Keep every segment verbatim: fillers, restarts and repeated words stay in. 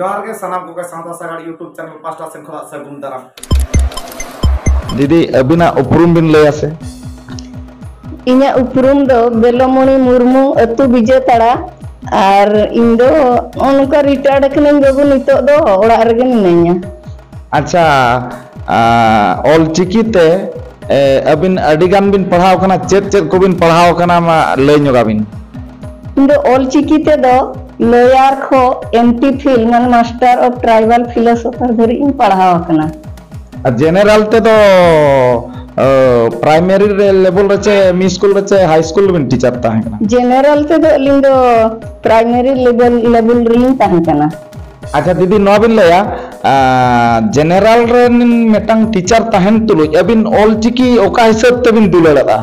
ᱡᱚᱦᱟᱨ ᱜᱮ ᱥᱟᱱᱟᱢ ᱠᱚᱜᱮ ᱥᱟᱶᱛᱟ ᱥᱟᱜᱟᱲ YouTube channel ᱯᱟᱦᱴᱟ ᱥᱮᱱ ᱠᱷᱚᱱᱟᱜ ᱥᱟᱹᱜᱩᱱ ᱫᱟᱨᱟᱢ᱾ ᱫᱤᱫᱤ, ᱟᱹᱵᱤᱱᱟᱜ ᱩᱯᱨᱩᱢ ᱵᱤᱱ ᱞᱟᱹᱭᱟ ᱥᱮ? ᱤᱧᱟᱹᱜ ᱩᱯᱨᱩᱢ ᱫᱚ ᱵᱮᱞᱚᱢᱚᱬᱤ ᱢᱩᱨᱢᱩ, ᱟᱹᱛᱩ ᱵᱤᱡᱟᱹᱛᱟᱲᱟ, ᱟᱨ ᱤᱧ ᱫᱚ ᱱᱚᱜᱼᱚ ᱱᱚᱝᱠᱟ retired ᱠᱟᱹᱱᱟᱹᱧ ᱵᱟᱹᱵᱩ, ᱱᱤᱛᱚᱜ ᱫᱚ ᱚᱲᱟᱜ ᱨᱮᱜᱮ ᱢᱤᱱᱟᱹᱧᱟ᱾ ᱟᱪᱪᱷᱟ, ᱟᱸ, ᱚᱞᱪᱤᱠᱤ ᱛᱮ, ᱮ, ᱟᱹᱵᱤᱱ ᱟᱹᱰᱤ ᱜᱟᱱ ᱵᱤᱱ ᱯᱟᱲᱦᱟᱣ ᱠᱟᱱᱟ, ᱪᱮᱫ ᱪᱮᱫ ᱠᱚᱵᱤᱱ ᱯᱟᱲᱦᱟᱣ ᱠᱟᱱᱟ, ᱢᱟ ᱞᱟᱹᱭ ᱧᱚᱜ ᱟᱵᱤᱱ᱾ ᱤᱧ ᱫᱚ ᱚᱞᱪᱤᱠᱤ ᱛᱮᱫᱚ ᱞᱚᱭᱟᱨ ᱠᱷᱚᱱ M.Phil ᱯᱷᱤᱞ, ᱢᱟᱱᱮ Master of Tribal Philosopher ᱫᱷᱟᱹᱨᱤᱡ ᱤᱧ ᱯᱟᱲᱦᱟᱣ ᱟᱠᱟᱱᱟ᱾ ᱟᱨ general ᱛᱮᱫᱚ, ᱚ, primary ᱨᱮ level ᱨᱮ ᱪᱮ ᱢᱤ ᱥᱠᱩᱞ ᱨᱮ ᱪᱮ high ᱥᱠᱩᱞ ᱨᱮᱵᱤᱱ teacher ᱛᱟᱦᱮᱸ ᱠᱟᱱᱟ? General ᱛᱮᱫᱚ ᱟᱹᱞᱤᱧ ᱫᱚ primary level, level ᱨᱮᱞᱤᱧ ᱛᱟᱦᱮᱸ ᱠᱟᱱᱟ᱾ ᱟᱪᱪᱷᱟ ᱫᱤᱫᱤ, ᱱᱚᱣᱟ ᱵᱤᱱ ᱞᱟᱹᱭᱟ, ᱟ, general ᱨᱮᱱ ᱢᱤᱫᱴᱟᱝ teacher ᱛᱟᱦᱮᱱ ᱛᱩᱞᱩᱡ ᱟᱹᱵᱤᱱ ᱚᱞᱪᱤᱠᱤ ᱚᱠᱟ ᱦᱤᱥᱟᱹᱵ ᱛᱮᱵᱤᱱ ᱫᱩᱞᱟᱹᱲᱟᱜᱼᱟ?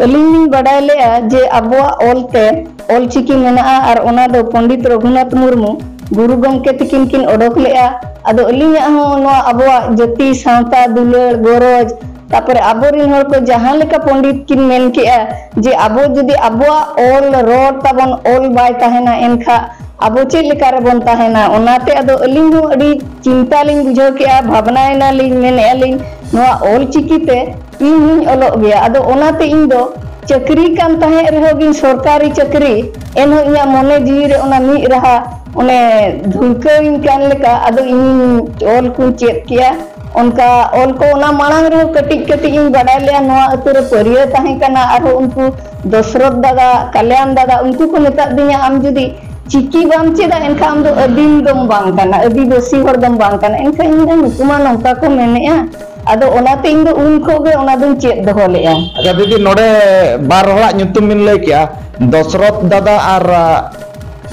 ᱟᱹᱞᱤᱧ ᱞᱤᱧ ᱵᱟᱰᱟᱭ ᱞᱮᱜᱼᱟ ᱡᱮ ᱟᱵᱚᱣᱟᱜ ᱚᱞ ᱛᱮ ᱚᱞᱪᱤᱠᱤ ᱢᱮᱱᱟᱜᱼᱟ, ᱟᱨ ᱚᱱᱟ ᱫᱚ ᱯᱚᱱᱰᱤᱛ ᱨᱚᱜᱷᱩᱱᱟᱛᱷ ᱢᱩᱨᱢᱩ ᱜᱩᱨᱩ ᱜᱚᱢᱠᱮ ᱛᱤᱠᱤᱱ ᱠᱤᱱ ᱚᱰᱚᱠ ᱞᱮᱜᱼᱟ᱾ ᱟᱫᱚ ᱟᱹᱞᱤᱧᱟᱜ ᱦᱚᱸ ᱱᱚᱣᱟ ᱟᱵᱚᱣᱟᱜ ᱡᱟᱹᱛᱤ ᱥᱟᱶᱛᱟ ᱫᱩᱞᱟᱹᱲ ᱜᱚᱨᱚᱡᱽ, ᱛᱟᱯᱚᱨᱮ ᱟᱵᱚᱨᱮᱱ ᱦᱚᱲ ᱠᱚ ᱡᱟᱦᱟᱸ ᱞᱮᱠᱟ ᱯᱚᱱᱰᱤᱛ ᱠᱤᱱ ᱢᱮᱱ ᱠᱮᱜᱼᱟ ᱡᱮ ᱟᱵᱚ ᱡᱩᱫᱤ ᱟᱵᱚᱣᱟᱜ ᱚᱞ ᱨᱚᱲ ᱛᱟᱵᱚᱱ ᱚᱞ ᱵᱟᱭ ᱛᱟᱦᱮᱱᱟ, ᱮᱱᱠᱷᱟᱱ ᱟᱵᱚ ᱪᱮᱫ ᱞᱮᱠᱟ ᱨᱮᱵᱚᱱ ᱛᱟᱦᱮᱱᱟ? ᱚᱱᱟᱛᱮ ᱟᱫᱚ ᱟᱹᱞᱤᱧ ᱦᱚᱸ ᱟᱹᱰᱤ ᱪᱤᱱᱛᱟ ᱞᱤᱧ ᱵᱩᱡᱷᱟᱹᱣ ᱠᱮᱜᱼᱟ, ᱵᱷᱟᱵᱽᱱᱟᱭᱮᱱᱟ ᱞᱤᱧ, ᱢᱮᱱᱮᱜᱼᱟ ᱞᱤᱧ ᱱᱚᱣᱟ ᱚᱞ ᱪᱤᱠᱤ ᱛᱮ ᱤᱧ ᱦᱚᱸᱧ ᱚᱞᱚᱜ ᱜᱮᱭᱟ᱾ ᱟᱫᱚ ᱚᱱᱟᱛᱮ ᱤᱧ ᱫᱚ ᱪᱟᱹᱠᱨᱤ ᱠᱟᱱ ᱛᱟᱦᱮᱸᱫ ᱨᱮᱦᱚᱸ ᱜᱤᱧ ᱥᱚᱨᱠᱟᱨᱤ ᱪᱟᱹᱠᱨᱤ, ᱮᱱᱦᱚᱸ ᱤᱧᱟᱹᱜ ᱢᱚᱱᱮ ᱡᱤᱣᱤ ᱨᱮ ᱚᱱᱟ ᱢᱤᱫ ᱨᱟᱦᱟ ᱚᱱᱮ ᱫᱷᱩᱞᱠᱟᱹᱣᱤᱧ ᱠᱟᱱ ᱞᱮᱠᱟ, ᱟᱫᱚ ᱤᱧ ᱚᱞ ᱠᱚᱧ ᱪᱮᱫ ᱠᱮᱜᱼᱟ᱾ ᱚᱱᱠᱟ ᱚᱞ ᱠᱚ ᱚᱱᱟ ᱢᱟᱲᱟᱝ ᱨᱮᱦᱚᱸ ᱠᱟᱹᱴᱤᱡ ᱠᱟᱹᱴᱤᱡ ᱤᱧ ᱵᱟᱰᱟᱭ ᱞᱮᱜᱼᱟ᱾ ᱱᱚᱣᱟ ᱟᱹᱛᱩ ᱨᱮ ᱯᱟᱹᱨᱭᱟᱹ ᱛᱟᱦᱮᱸ ᱠᱟᱱᱟ, ᱟᱨᱦᱚᱸ ᱩᱱᱠᱩ ᱫᱚᱥᱨᱚᱛ ᱫᱟᱫᱟ, ᱠᱟᱞᱭᱟᱱ ᱫᱟᱫᱟ, ᱩᱱᱠᱩ ᱠᱚ ᱢᱮᱛᱟᱫ ᱫᱤᱧᱟ, "ᱟᱢ ᱡᱩᱫᱤ ᱪᱤᱠᱤ ᱵᱟᱢ ᱪᱮᱫᱟ, ᱮᱱᱠᱷᱟᱱ ᱟᱢ ᱫᱚ ᱟᱹᱫᱤᱢ ᱫᱚᱢ ᱵᱟᱝ ᱠᱟᱱᱟ, ᱟᱹᱫᱤᱵᱟᱹᱥᱤ ᱦᱚᱲ ᱫᱚᱢ ᱵᱟᱝ ᱠᱟᱱᱟ᱾" ᱮᱱᱠᱷᱟᱱ ᱤᱧ ᱫᱚ ᱱᱩᱠᱩ ᱢᱟ ᱱᱚᱝᱠᱟ ᱠᱚ ᱢᱮᱱᱮᱜᱼᱟ, ᱟᱫᱚ ᱚᱱᱟᱛᱮ ᱤᱧ ᱫᱚ ᱩᱱ ᱠᱷᱚᱱ ᱜᱮ ᱚᱱᱟ ᱫᱚᱧ ᱪᱮᱫ ᱫᱚᱦᱚ ᱞᱮᱜᱼᱟ᱾ ᱟᱪᱪᱷᱟ ᱫᱤᱫᱤ, ᱱᱚᱰᱮ ᱵᱟᱨ ᱦᱚᱲᱟᱜ ᱧᱩᱛᱩᱢ ᱵᱤᱱ ᱞᱟᱹᱭ ᱠᱮᱜᱼᱟ, ᱫᱚᱥᱨᱚᱛ ᱫᱟᱫᱟ ᱟᱨ, ᱟ,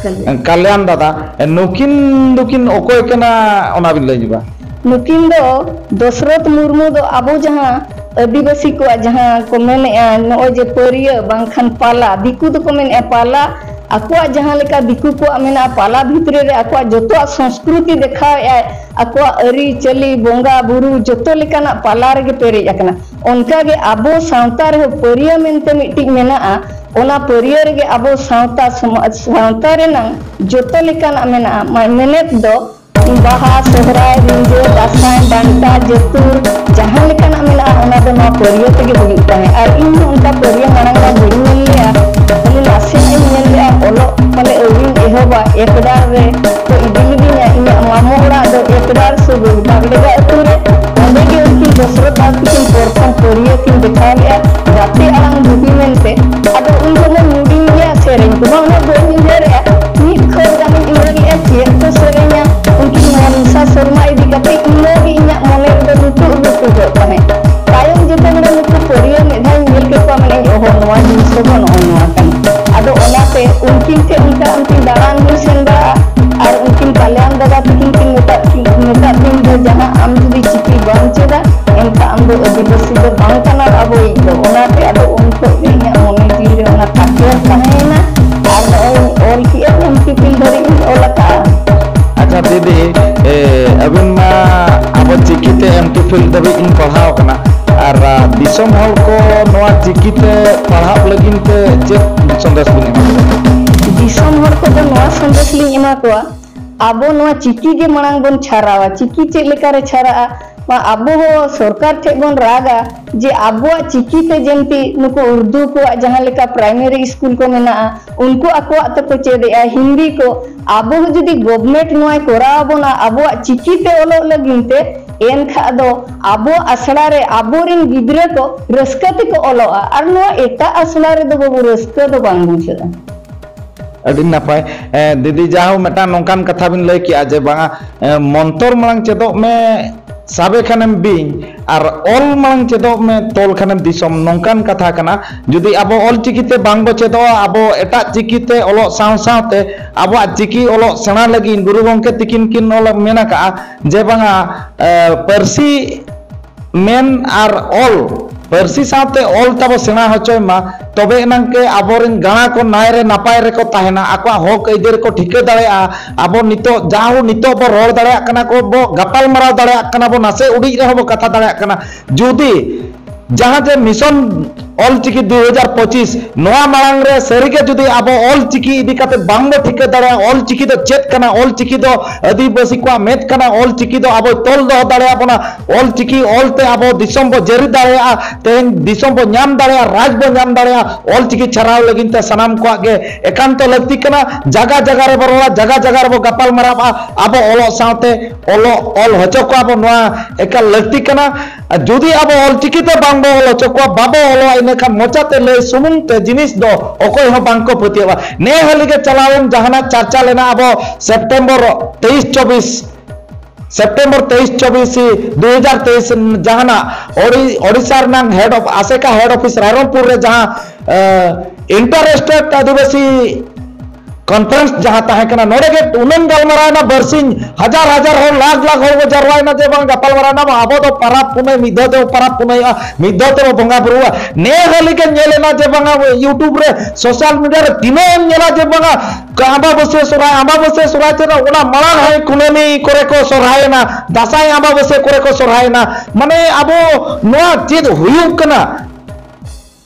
ᱠᱟᱞᱭᱟᱱ᱾ ᱠᱟᱞᱭᱟᱱ ᱫᱟᱫᱟ, ᱱᱩᱠᱤᱱ ᱫᱚᱠᱤᱱ ᱚᱠᱚᱭ ᱠᱟᱱᱟ, ᱚᱱᱟ ᱵᱤᱱ ᱞᱟᱹᱭ ᱧᱚᱜᱟ? ᱱᱩᱠᱤᱱ ᱫᱚ ᱫᱚᱥᱨᱚᱛ ᱢᱩᱨᱢᱩ ᱫᱚ ᱟᱵᱚ ᱡᱟᱦᱟᱸ ᱟᱹᱫᱤᱵᱟᱹᱥᱤ ᱠᱚᱣᱟᱜ ᱡᱟᱦᱟᱸ ᱠᱚ ᱢᱮᱱᱮᱜᱼᱟ, ᱱᱚᱜᱼᱚᱭ ᱡᱮ ᱯᱟᱹᱨᱭᱟᱹ ᱵᱟᱝᱠᱷᱟᱱ ᱯᱟᱞᱟ, ᱫᱤᱠᱩ ᱫᱚᱠᱚ ᱢᱮᱱᱮᱜᱼᱟ ᱯᱟᱞᱟ, ᱟᱠᱚᱣᱟᱜ ᱡᱟᱦᱟᱸ ᱞᱮᱠᱟ ᱫᱤᱠᱩ ᱠᱚᱣᱟᱜ ᱢᱮᱱᱟᱜᱼᱟ ᱯᱟᱞᱟ ᱵᱷᱤᱛᱨᱤ ᱨᱮ ᱟᱠᱚᱣᱟᱜ ᱡᱚᱛᱚᱣᱟᱜ ᱥᱚᱝᱥᱠᱨᱩᱛᱤ ᱫᱮᱠᱷᱟᱣᱮᱜᱼᱟᱭ, ᱟᱠᱚᱣᱟᱜ ᱟᱹᱨᱤᱪᱟᱹᱞᱤ, ᱵᱚᱸᱜᱟ ᱵᱩᱨᱩ ᱡᱚᱛᱚ ᱞᱮᱠᱟᱱᱟᱜ ᱯᱟᱞᱟ ᱨᱮᱜᱮ ᱯᱮᱨᱮᱡ ᱟᱠᱟᱱᱟ᱾ ᱚᱱᱠᱟᱜᱮ ᱟᱵᱚ ᱥᱟᱶᱛᱟ ᱨᱮᱦᱚᱸ ᱯᱟᱹᱨᱭᱟᱹ ᱢᱮᱱᱛᱮ ᱢᱤᱫᱴᱤᱡ ᱢᱮᱱᱟᱜᱼᱟ, ᱚᱱᱟ ᱯᱟᱹᱨᱭᱟᱹ ᱨᱮᱜᱮ ᱟᱵᱚ ᱥᱟᱶᱛᱟ ᱥᱚᱢᱟᱡᱽ, ᱥᱟᱶᱛᱟ ᱨᱮᱱᱟᱝ ᱡᱚᱛᱚ ᱞᱮᱠᱟᱱᱟᱜ ᱢᱮᱱᱟᱜᱼᱟ᱾ ᱢᱟ-, ᱢᱮᱱᱮᱛ ᱫᱚ ᱵᱟᱦᱟ, ᱥᱚᱦᱨᱟᱭ, ᱨᱤᱸᱡᱟᱹ, ᱫᱟᱸᱥᱟᱭ, ᱰᱟᱱᱴᱟ, ᱡᱟᱹᱛᱩᱨ, ᱡᱟᱦᱟᱸ ᱞᱮᱠᱟᱱᱟᱜ ᱢᱮᱱᱟᱜᱼᱟ, ᱚᱱᱟ ᱫᱚ ᱱᱚᱣᱟ ᱯᱟᱹᱨᱭᱟᱹ ᱛᱮᱜᱮ ᱦᱩᱭᱩᱜ ᱛᱟᱦᱮᱸᱫ᱾ ᱟᱨ ᱤᱧ ᱦᱚᱸ ᱚᱱᱠᱟ ᱯᱟᱹᱨᱭᱟᱹ ᱢᱟᱲᱟᱝ ᱢᱟ ᱵᱟᱹᱧ ᱧᱮᱞ ᱞᱮᱜᱼᱟ, ᱠᱷᱟᱹᱞᱤ ᱱᱟᱥᱮᱱᱟᱜ ᱤᱧ ᱧᱮᱞ ᱞᱮᱜᱼᱟ᱾ ᱚᱞᱚᱜ ᱯᱟᱞᱮ ᱟᱹᱣᱨᱤᱧ ᱮᱦᱚᱵᱟ, ᱮᱠᱰᱟᱨ ᱨᱮ ᱠᱚ ᱤᱫᱤ ᱞᱤᱫᱤᱧᱟ᱾ ᱤᱧᱟᱹᱜ ᱢᱟᱢᱚ ᱚᱲᱟᱜ ᱫᱚ ᱮᱠᱰᱟᱨ ᱥᱩᱨ ᱵᱟᱜᱰᱮᱜᱟ ᱟᱹᱛᱩ ᱨᱮ᱾ ᱚᱸᱰᱮ ᱜᱮ ᱩᱱᱠᱤᱱ ᱫᱚᱥᱨᱚᱛ ᱫᱟᱫᱟ ᱛᱟᱹᱠᱤᱱ ᱯᱨᱚᱛᱷᱚᱢ ᱯᱟᱹᱨᱭᱟᱹ ᱠᱤᱱ ᱫᱮᱠᱷᱟᱣ ᱞᱮᱜᱼᱟ, ᱜᱟᱛᱮ ᱟᱲᱟᱝ ᱵᱩᱦᱤ ᱢᱮᱱᱛᱮ᱾ ᱟᱫᱚ ᱩᱱ ᱡᱚᱠᱷᱚᱱ ᱦᱩᱰᱤᱧ ᱜᱮᱭᱟ, ᱥᱮᱨᱮᱧ ᱠᱚᱢᱟ ᱩᱱᱟᱹᱜ ᱵᱟᱹᱧ ᱩᱭᱦᱟᱹᱨᱮᱜᱼᱟ᱾ ᱢᱤᱫ ᱠᱷᱚᱨ ᱜᱟᱱᱤᱧ ᱩᱭᱦᱟᱹᱨᱮᱜᱼᱟ, ᱪᱮᱫ ᱠᱚ ᱥᱮᱨᱮᱧᱟ᱾ ᱩᱱᱠᱤᱱ ᱢᱚᱱᱥᱟ ᱥᱚᱨᱢᱟ ᱤᱫᱤ ᱠᱟᱛᱮ ᱤᱱᱟᱹᱜᱮ ᱤᱧᱟᱹᱜ ᱢᱚᱱᱮ ᱨᱮᱫᱚ ᱱᱤᱛᱚᱜ ᱦᱚᱸ ᱛᱩᱫᱚᱜ ᱛᱟᱦᱮᱸᱫ᱾ ᱛᱟᱭᱚᱢ ᱡᱚᱛᱚ ᱵᱮᱲᱟ ᱱᱩᱠᱩ ᱯᱟᱹᱨᱭᱟᱹ ᱢᱤᱫ ᱫᱷᱟᱣ ᱤᱧ ᱧᱮᱞ ᱠᱮᱫ ᱠᱚᱣᱟ, ᱢᱮᱱᱮᱫ, "ᱚᱦᱚ, ᱱᱚᱣᱟ ᱡᱤᱱᱤᱥ ᱫᱚ ᱱᱚᱜᱼᱚ ᱱᱚᱣᱟ ᱠᱟᱱᱟ᱾" ᱟᱫᱚ ᱚᱱᱟᱛᱮ ᱩᱱᱠᱤᱱ ᱴᱷᱮᱱ ᱚᱱᱠᱟ ᱚᱱᱛᱮ ᱫᱟᱬᱟᱱ ᱦᱚᱸᱧ ᱥᱮᱱ ᱵᱟᱲᱟᱜᱼᱟ᱾ ᱟᱨ ᱩᱱᱠᱤᱱ ᱠᱟᱞᱭᱟᱱ ᱫᱟᱫᱟ ᱛᱟᱹᱠᱤᱱ ᱠᱤᱱ ᱢᱮᱛᱟᱜ ᱠᱤᱱ, ᱢᱮᱛᱟᱜ ᱫᱤᱧ ᱫᱚ, "ᱡᱟᱦᱟᱸ ᱟᱢ ᱡᱩᱫᱤ ᱪᱤᱠᱤ ᱵᱟᱢ ᱪᱮᱫᱟ, ᱮᱱᱠᱷᱟᱱ ᱟᱢ ᱫᱚ ᱟᱹᱫᱤᱵᱟᱹᱥᱤ ᱫᱚ ᱵᱟᱝ ᱠᱟᱱᱟᱢ ᱟᱵᱚᱭᱤᱡ ᱫᱚ᱾" ᱚᱱᱟᱛᱮ ᱟᱫᱚ ᱩᱱ ᱠᱷᱚᱱ ᱜᱮ ᱤᱧᱟᱹᱜ ᱢᱚᱱᱮ ᱡᱤᱣᱤ ᱨᱮ ᱚᱱᱟ ᱛᱟᱠᱮᱨ ᱛᱟᱦᱮᱸᱭᱮᱱᱟ᱾ ᱟᱨ ᱱᱚᱜᱼᱚᱭ ᱤᱧ ᱚᱞ ᱠᱮᱜᱼᱟ, ᱮᱢ ᱯᱷᱤᱞ ᱫᱷᱟᱹᱨᱤᱡ ᱤᱧ ᱚᱞ ᱟᱠᱟᱜᱼᱟ᱾ ᱟᱪᱪᱷᱟ ᱫᱤᱫᱤ, ᱮ, ᱟᱹᱵᱤᱱ ᱢᱟ ᱟᱵᱚ ᱪᱤᱠᱤᱛᱮ ᱮᱢ ᱯᱷᱤᱞ ᱫᱷᱟᱹᱵᱤᱡ ᱵᱤᱱ ᱯᱟᱲᱦᱟᱣ ᱟᱠᱟᱱᱟ, ᱟᱨ, ᱟ, ᱫᱤᱥᱚᱢ ᱦᱚᱲ ᱠᱚ ᱱᱚᱣᱟ ᱪᱤᱠᱤᱛᱮ ᱯᱟᱲᱦᱟᱜ ᱞᱟᱹᱜᱤᱫ ᱛᱮ ᱪᱮᱫ ᱥᱚᱱᱫᱮᱥ ᱵᱤᱱ ᱮᱢᱟ ᱠᱚᱣᱟ? ᱫᱤᱥᱚᱢ ᱦᱚᱲ ᱠᱚᱫᱚ ᱱᱚᱣᱟ ᱥᱚᱱᱫᱮᱥ ᱞᱤᱧ ᱮᱢᱟ ᱠᱚᱣᱟ, ᱟᱵᱚ ᱱᱚᱣᱟ ᱪᱤᱠᱤ ᱜᱮ ᱢᱟᱲᱟᱝ ᱵᱚᱱ ᱪᱷᱟᱨᱟᱣᱟ᱾ ᱪᱤᱠᱤ ᱪᱮᱫ ᱞᱮᱠᱟᱨᱮ ᱪᱷᱟᱨᱟᱜᱼᱟ? ᱢᱟ ᱟᱵᱚ ᱦᱚᱸ ᱥᱚᱨᱠᱟᱨ ᱴᱷᱮᱱ ᱵᱚᱱ ᱨᱟᱜᱟ ᱡᱮ ᱟᱵᱚᱣᱟᱜ ᱪᱤᱠᱤ ᱛᱮ ᱡᱮᱢᱛᱤ ᱱᱩᱠᱩ ᱩᱨᱫᱩ ᱠᱚᱣᱟᱜ ᱡᱟᱦᱟᱸ ᱞᱮᱠᱟ ᱯᱨᱟᱭᱢᱟᱨᱤ ᱥᱠᱩᱞ ᱠᱚ ᱢᱮᱱᱟᱜᱼᱟ, ᱩᱱᱠᱩ ᱟᱠᱚᱣᱟᱜ ᱛᱮᱠᱚ ᱪᱮᱫ ᱮᱜᱼᱟ, ᱦᱤᱱᱫᱤ ᱠᱚ᱾ ᱟᱵᱚ ᱦᱚᱸ ᱡᱩᱫᱤ ᱜᱚᱵᱷᱢᱮᱱᱴ ᱱᱚᱣᱟᱭ ᱠᱚᱨᱟᱣ ᱟᱵᱚᱱᱟ ᱟᱵᱚᱣᱟᱜ ᱪᱤᱠᱤ ᱛᱮ ᱚᱞᱚᱜ ᱞᱟᱹᱜᱤᱫ ᱛᱮ, ᱮᱱᱠᱷᱟᱱ ᱫᱚ ᱟᱵᱚ ᱟᱥᱲᱟ ᱨᱮ ᱟᱵᱚᱨᱮᱱ ᱜᱤᱫᱽᱨᱟᱹ ᱠᱚ ᱨᱟᱹᱥᱠᱟᱹ ᱛᱮᱠᱚ ᱚᱞᱚᱜᱼᱟ, ᱟᱨ ᱱᱚᱣᱟ ᱮᱴᱟᱜ ᱟᱥᱲᱟ ᱨᱮᱫᱚ ᱵᱟᱹᱵᱩ ᱨᱟᱹᱥᱠᱟᱹ ᱫᱚ ᱵᱟᱝ ᱵᱩᱡᱷᱟᱹᱜᱼᱟ᱾ ᱟᱹᱰᱤ ᱱᱟᱯᱟᱭ᱾ ᱮ, ᱫᱤᱫᱤ, ᱡᱟᱦᱳ, ᱢᱤᱫᱴᱟᱝ ᱱᱚᱝᱠᱟᱱ ᱠᱟᱛᱷᱟ ᱵᱤᱱ ᱞᱟᱹᱭ ᱠᱮᱜᱼᱟ ᱡᱮ ᱵᱟᱝᱟ, ᱮ, ᱢᱚᱱᱛᱚᱨ ᱢᱟᱲᱟᱝ ᱪᱮᱫᱚᱜ ᱢᱮ, ᱥᱟᱵᱮ ᱠᱷᱟᱱᱮᱢ ᱵᱤᱧ, ᱟᱨ ᱚᱞ ᱢᱟᱲᱟᱝ ᱪᱮᱫᱚᱜ ᱢᱮ, ᱛᱚᱞ ᱠᱷᱟᱱᱮᱢ ᱫᱤᱥᱚᱢ, ᱱᱚᱝᱠᱟᱱ ᱠᱟᱛᱷᱟ ᱠᱟᱱᱟ᱾ ᱡᱩᱫᱤ ᱟᱵᱚ ᱚᱞ ᱪᱤᱠᱤ ᱛᱮ ᱵᱟᱝ ᱵᱚ ᱪᱮᱫᱚᱜᱼᱟ, ᱟᱵᱚ ᱮᱴᱟᱜ ᱪᱤᱠᱤ ᱛᱮ ᱚᱞᱚᱜ ᱥᱟᱶ ᱥᱟᱶᱛᱮ ᱟᱵᱚᱣᱟᱜ ᱪᱤᱠᱤ ᱚᱞᱚᱜ ᱥᱮᱬᱟ ᱞᱟᱹᱜᱤᱫ ᱜᱩᱨᱩ ᱜᱚᱢᱠᱮ ᱛᱤᱠᱤᱱ ᱠᱤᱱ ᱚᱞ ᱢᱮᱱ ᱟᱠᱟᱜᱼᱟ ᱡᱮ ᱵᱟᱝᱟ, ᱮ, ᱯᱟᱹᱨᱥᱤ ᱢᱮᱱ ᱟᱨ ᱚᱞ, ᱯᱟᱹᱨᱥᱤ ᱥᱟᱶᱛᱮ ᱚᱞ ᱛᱟᱵᱚ ᱥᱮᱬᱟ ᱦᱚᱪᱚᱭ ᱢᱟ, ᱛᱚᱵᱮ ᱮᱱᱟᱝ ᱜᱮ ᱟᱵᱚᱨᱮᱱ ᱜᱟᱬᱟ ᱠᱚ ᱱᱟᱭ ᱨᱮ ᱱᱟᱯᱟᱭ ᱨᱮᱠᱚ ᱛᱟᱦᱮᱱᱟ, ᱟᱠᱚᱣᱟᱜ ᱦᱚᱠ ᱟᱹᱭᱫᱟᱹᱨᱤ ᱠᱚ ᱴᱷᱤᱠᱟᱹ ᱫᱟᱲᱮᱭᱟᱜᱼᱟ᱾ ᱟᱵᱚ ᱱᱤᱛᱚᱜ, ᱡᱟᱦᱳ, ᱱᱤᱛᱚᱜ ᱵᱚ ᱨᱚᱲ ᱫᱟᱲᱮᱭᱟᱜ ᱠᱟᱱᱟ ᱠᱚ, ᱵᱚ ᱜᱟᱯᱟᱞ ᱢᱟᱨᱟᱣ ᱫᱟᱲᱮᱭᱟᱜ ᱠᱟᱱᱟ ᱵᱚ, ᱱᱟᱥᱮ ᱩᱰᱤᱡ ᱨᱮᱦᱚᱸ ᱵᱚ ᱠᱟᱛᱷᱟ ᱫᱟᱲᱮᱭᱟᱜ ᱠᱟᱱᱟ᱾ ᱡᱩᱫᱤ ᱡᱟᱦᱟᱸ ᱡᱮ ᱢᱤᱥᱚᱱ ᱚᱞᱪᱤᱠᱤ ᱫᱩ ᱦᱟᱡᱟᱨ ᱯᱚᱸᱪᱤᱥ, ᱱᱚᱣᱟ ᱢᱟᱲᱟᱝ ᱨᱮ ᱥᱟᱹᱨᱤᱜᱮ ᱡᱩᱫᱤ ᱟᱵᱚ ᱚᱞᱪᱤᱠᱤ ᱤᱫᱤ ᱠᱟᱛᱮ ᱵᱟᱝᱵᱚ ᱴᱷᱤᱠᱟᱹ ᱫᱟᱲᱮᱭᱟᱜᱼᱟ, ᱚᱞᱪᱤᱠᱤ ᱫᱚ ᱪᱮᱫ ᱠᱟᱱᱟ, ᱚᱞᱪᱤᱠᱤ ᱫᱚ ᱟᱹᱫᱤᱵᱟᱹᱥᱤ ᱠᱚᱣᱟᱜ ᱢᱮᱫ ᱠᱟᱱᱟ, ᱚᱞᱪᱤᱠᱤ ᱫᱚ ᱟᱵᱚᱭ ᱛᱚᱞ ᱫᱚᱦᱚ ᱫᱟᱲᱮᱭᱟᱵᱚᱱᱟ, ᱚᱞᱪᱤᱠᱤ ᱚᱞᱛᱮ ᱟᱵᱚ ᱫᱤᱥᱚᱢ ᱵᱚ ᱡᱟᱹᱨᱤ ᱫᱟᱲᱮᱭᱟᱜᱼᱟ, ᱛᱮᱦᱮᱧ ᱫᱤᱥᱚᱢ ᱵᱚ ᱧᱟᱢ ᱫᱟᱲᱮᱭᱟᱜᱼᱟ, ᱨᱟᱡᱽ ᱵᱚ ᱧᱟᱢ ᱫᱟᱲᱮᱭᱟᱜᱼᱟ, ᱚᱞᱪᱤᱠᱤ ᱪᱷᱟᱨᱟᱣ ᱞᱟᱹᱜᱤᱫ ᱛᱮ ᱥᱟᱱᱟᱢ ᱠᱚᱣᱟᱜ ᱜᱮ ᱮᱠᱟᱱᱛᱚ ᱞᱟᱹᱠᱛᱤ ᱠᱟᱱᱟ᱾ ᱡᱟᱜᱟ ᱡᱟᱜᱟ ᱨᱮᱵᱚ ᱨᱚᱲᱟ, ᱡᱟᱜᱟ ᱡᱟᱜᱟ ᱨᱮᱵᱚ ᱜᱟᱯᱟᱞ ᱢᱟᱨᱟᱣᱟ, ᱟᱵᱚ ᱚᱞᱚᱜ ᱥᱟᱶᱛᱮ ᱚᱞᱚᱜ ᱚᱞ ᱦᱚᱪᱚ ᱠᱚᱣᱟ ᱵᱚ, ᱱᱚᱣᱟ ᱮᱠᱟᱞ ᱞᱟᱹᱠᱛᱤ ᱠᱟᱱᱟ᱾ ᱟᱨ ᱡᱩᱫᱤ ᱟᱵᱚ ᱚᱞᱪᱤᱠᱤ ᱛᱮ ᱵᱟᱝ ᱵᱚ ᱚᱞ ᱦᱚᱪᱚ ᱠᱚᱣᱟ, ᱵᱟᱵᱚ ᱚᱞᱚᱜᱼᱟ, ᱤᱱᱟᱹᱠᱷᱟᱱ ᱢᱚᱪᱟᱛᱮ ᱞᱟᱹᱭ ᱥᱩᱢᱩᱝ ᱛᱮ ᱡᱤᱱᱤᱥ ᱫᱚ ᱚᱠᱚᱭ ᱦᱚᱸ ᱵᱟᱝ ᱠᱚ ᱯᱟᱹᱛᱭᱟᱹᱣᱟ᱾ ᱱᱮ ᱦᱟᱹᱞᱤ ᱜᱮ ᱪᱟᱞᱟᱣᱮᱱ ᱡᱟᱦᱟᱱᱟᱜ ᱪᱟᱨᱪᱟ ᱞᱮᱱᱟ ᱟᱵᱚ ᱥᱮᱯᱴᱮᱢᱵᱚᱨ ᱛᱮᱭᱤᱥ ᱪᱚᱵᱵᱤᱥ, ᱥᱮᱯᱴᱮᱢᱵᱚᱨ ᱛᱮᱭᱤᱥ ᱪᱚᱵᱵᱤᱥ ᱫᱩ ᱦᱟᱡᱟᱨ ᱛᱮᱭᱤᱥ ᱡᱟᱦᱟᱱᱟᱜ ᱳᱰᱤ-, ᱳᱰᱤᱥᱟ ᱨᱮᱱᱟᱜ head of, ᱟᱥᱮᱠᱟ head office ᱨᱟᱭᱨᱚᱝᱯᱩᱨ ᱨᱮ ᱡᱟᱦᱟᱸ, ᱮ, inter state ᱟᱹᱫᱤᱵᱟᱹᱥᱤ conference ᱡᱟᱦᱟᱸ ᱛᱟᱦᱮᱸ ᱠᱟᱱᱟ, ᱱᱚᱰᱮ ᱜᱮ ᱩᱱᱟᱹᱝ ᱜᱟᱞᱢᱟᱨᱟᱣ ᱮᱱᱟ, ᱵᱟᱨᱥᱤᱧ ᱦᱟᱡᱟᱨ ᱦᱟᱡᱟᱨ ᱦᱚᱲ, ᱞᱟᱠᱷ ᱞᱟᱠᱷ ᱦᱚᱲ ᱠᱚ ᱡᱟᱨᱣᱟᱭᱮᱱᱟ ᱡᱮ ᱵᱟᱝ ᱜᱟᱯᱟᱞ ᱢᱟᱨᱟᱣ ᱮᱱᱟ, ᱟᱵᱚ ᱫᱚ ᱯᱟᱨᱟᱵᱽ ᱯᱩᱱᱟᱹᱭ ᱢᱤᱫ ᱫᱷᱟᱣ ᱛᱮᱵᱚ ᱯᱟᱨᱟᱵᱽ ᱯᱩᱱᱟᱹᱭᱚᱜᱼᱟ, ᱢᱤᱫ ᱫᱷᱟᱣ ᱛᱮᱵᱚ ᱵᱚᱸᱜᱟ ᱵᱩᱨᱩᱜᱼᱟ᱾ ᱱᱮ ᱦᱟᱹᱞᱤ ᱜᱮ ᱧᱮᱞ ᱮᱱᱟ ᱡᱮ ᱵᱟᱝᱟ YouTube ᱨᱮ, social media ᱨᱮ ᱛᱤᱱᱟᱹᱜ ᱮᱢ ᱧᱮᱞᱟ ᱡᱮ ᱵᱟᱝᱟ ᱟᱢᱵᱟᱵᱟᱹᱥᱭᱟᱹ ᱥᱚᱨᱦᱟᱭ, ᱟᱢᱵᱟᱵᱟᱹᱥᱭᱟᱹ ᱥᱚᱨᱦᱟᱭ ᱛᱮᱫᱚ ᱚᱱᱟ ᱢᱟᱲᱟᱝ ᱦᱟᱹᱱᱤ ᱠᱩᱱᱟᱹᱢᱤ ᱠᱚᱨᱮ ᱠᱚ ᱥᱚᱨᱦᱟᱭᱮᱱᱟ, ᱫᱟᱸᱥᱟᱭ ᱟᱢᱵᱟᱵᱟᱹᱥᱭᱟᱹ ᱠᱚᱨᱮ ᱠᱚ ᱥᱚᱨᱦᱟᱭᱮᱱᱟ᱾ ᱢᱟᱱᱮ ᱟᱵᱚ ᱱᱚᱣᱟ ᱪᱮᱫ ᱦᱩᱭᱩᱜ ᱠᱟᱱᱟ?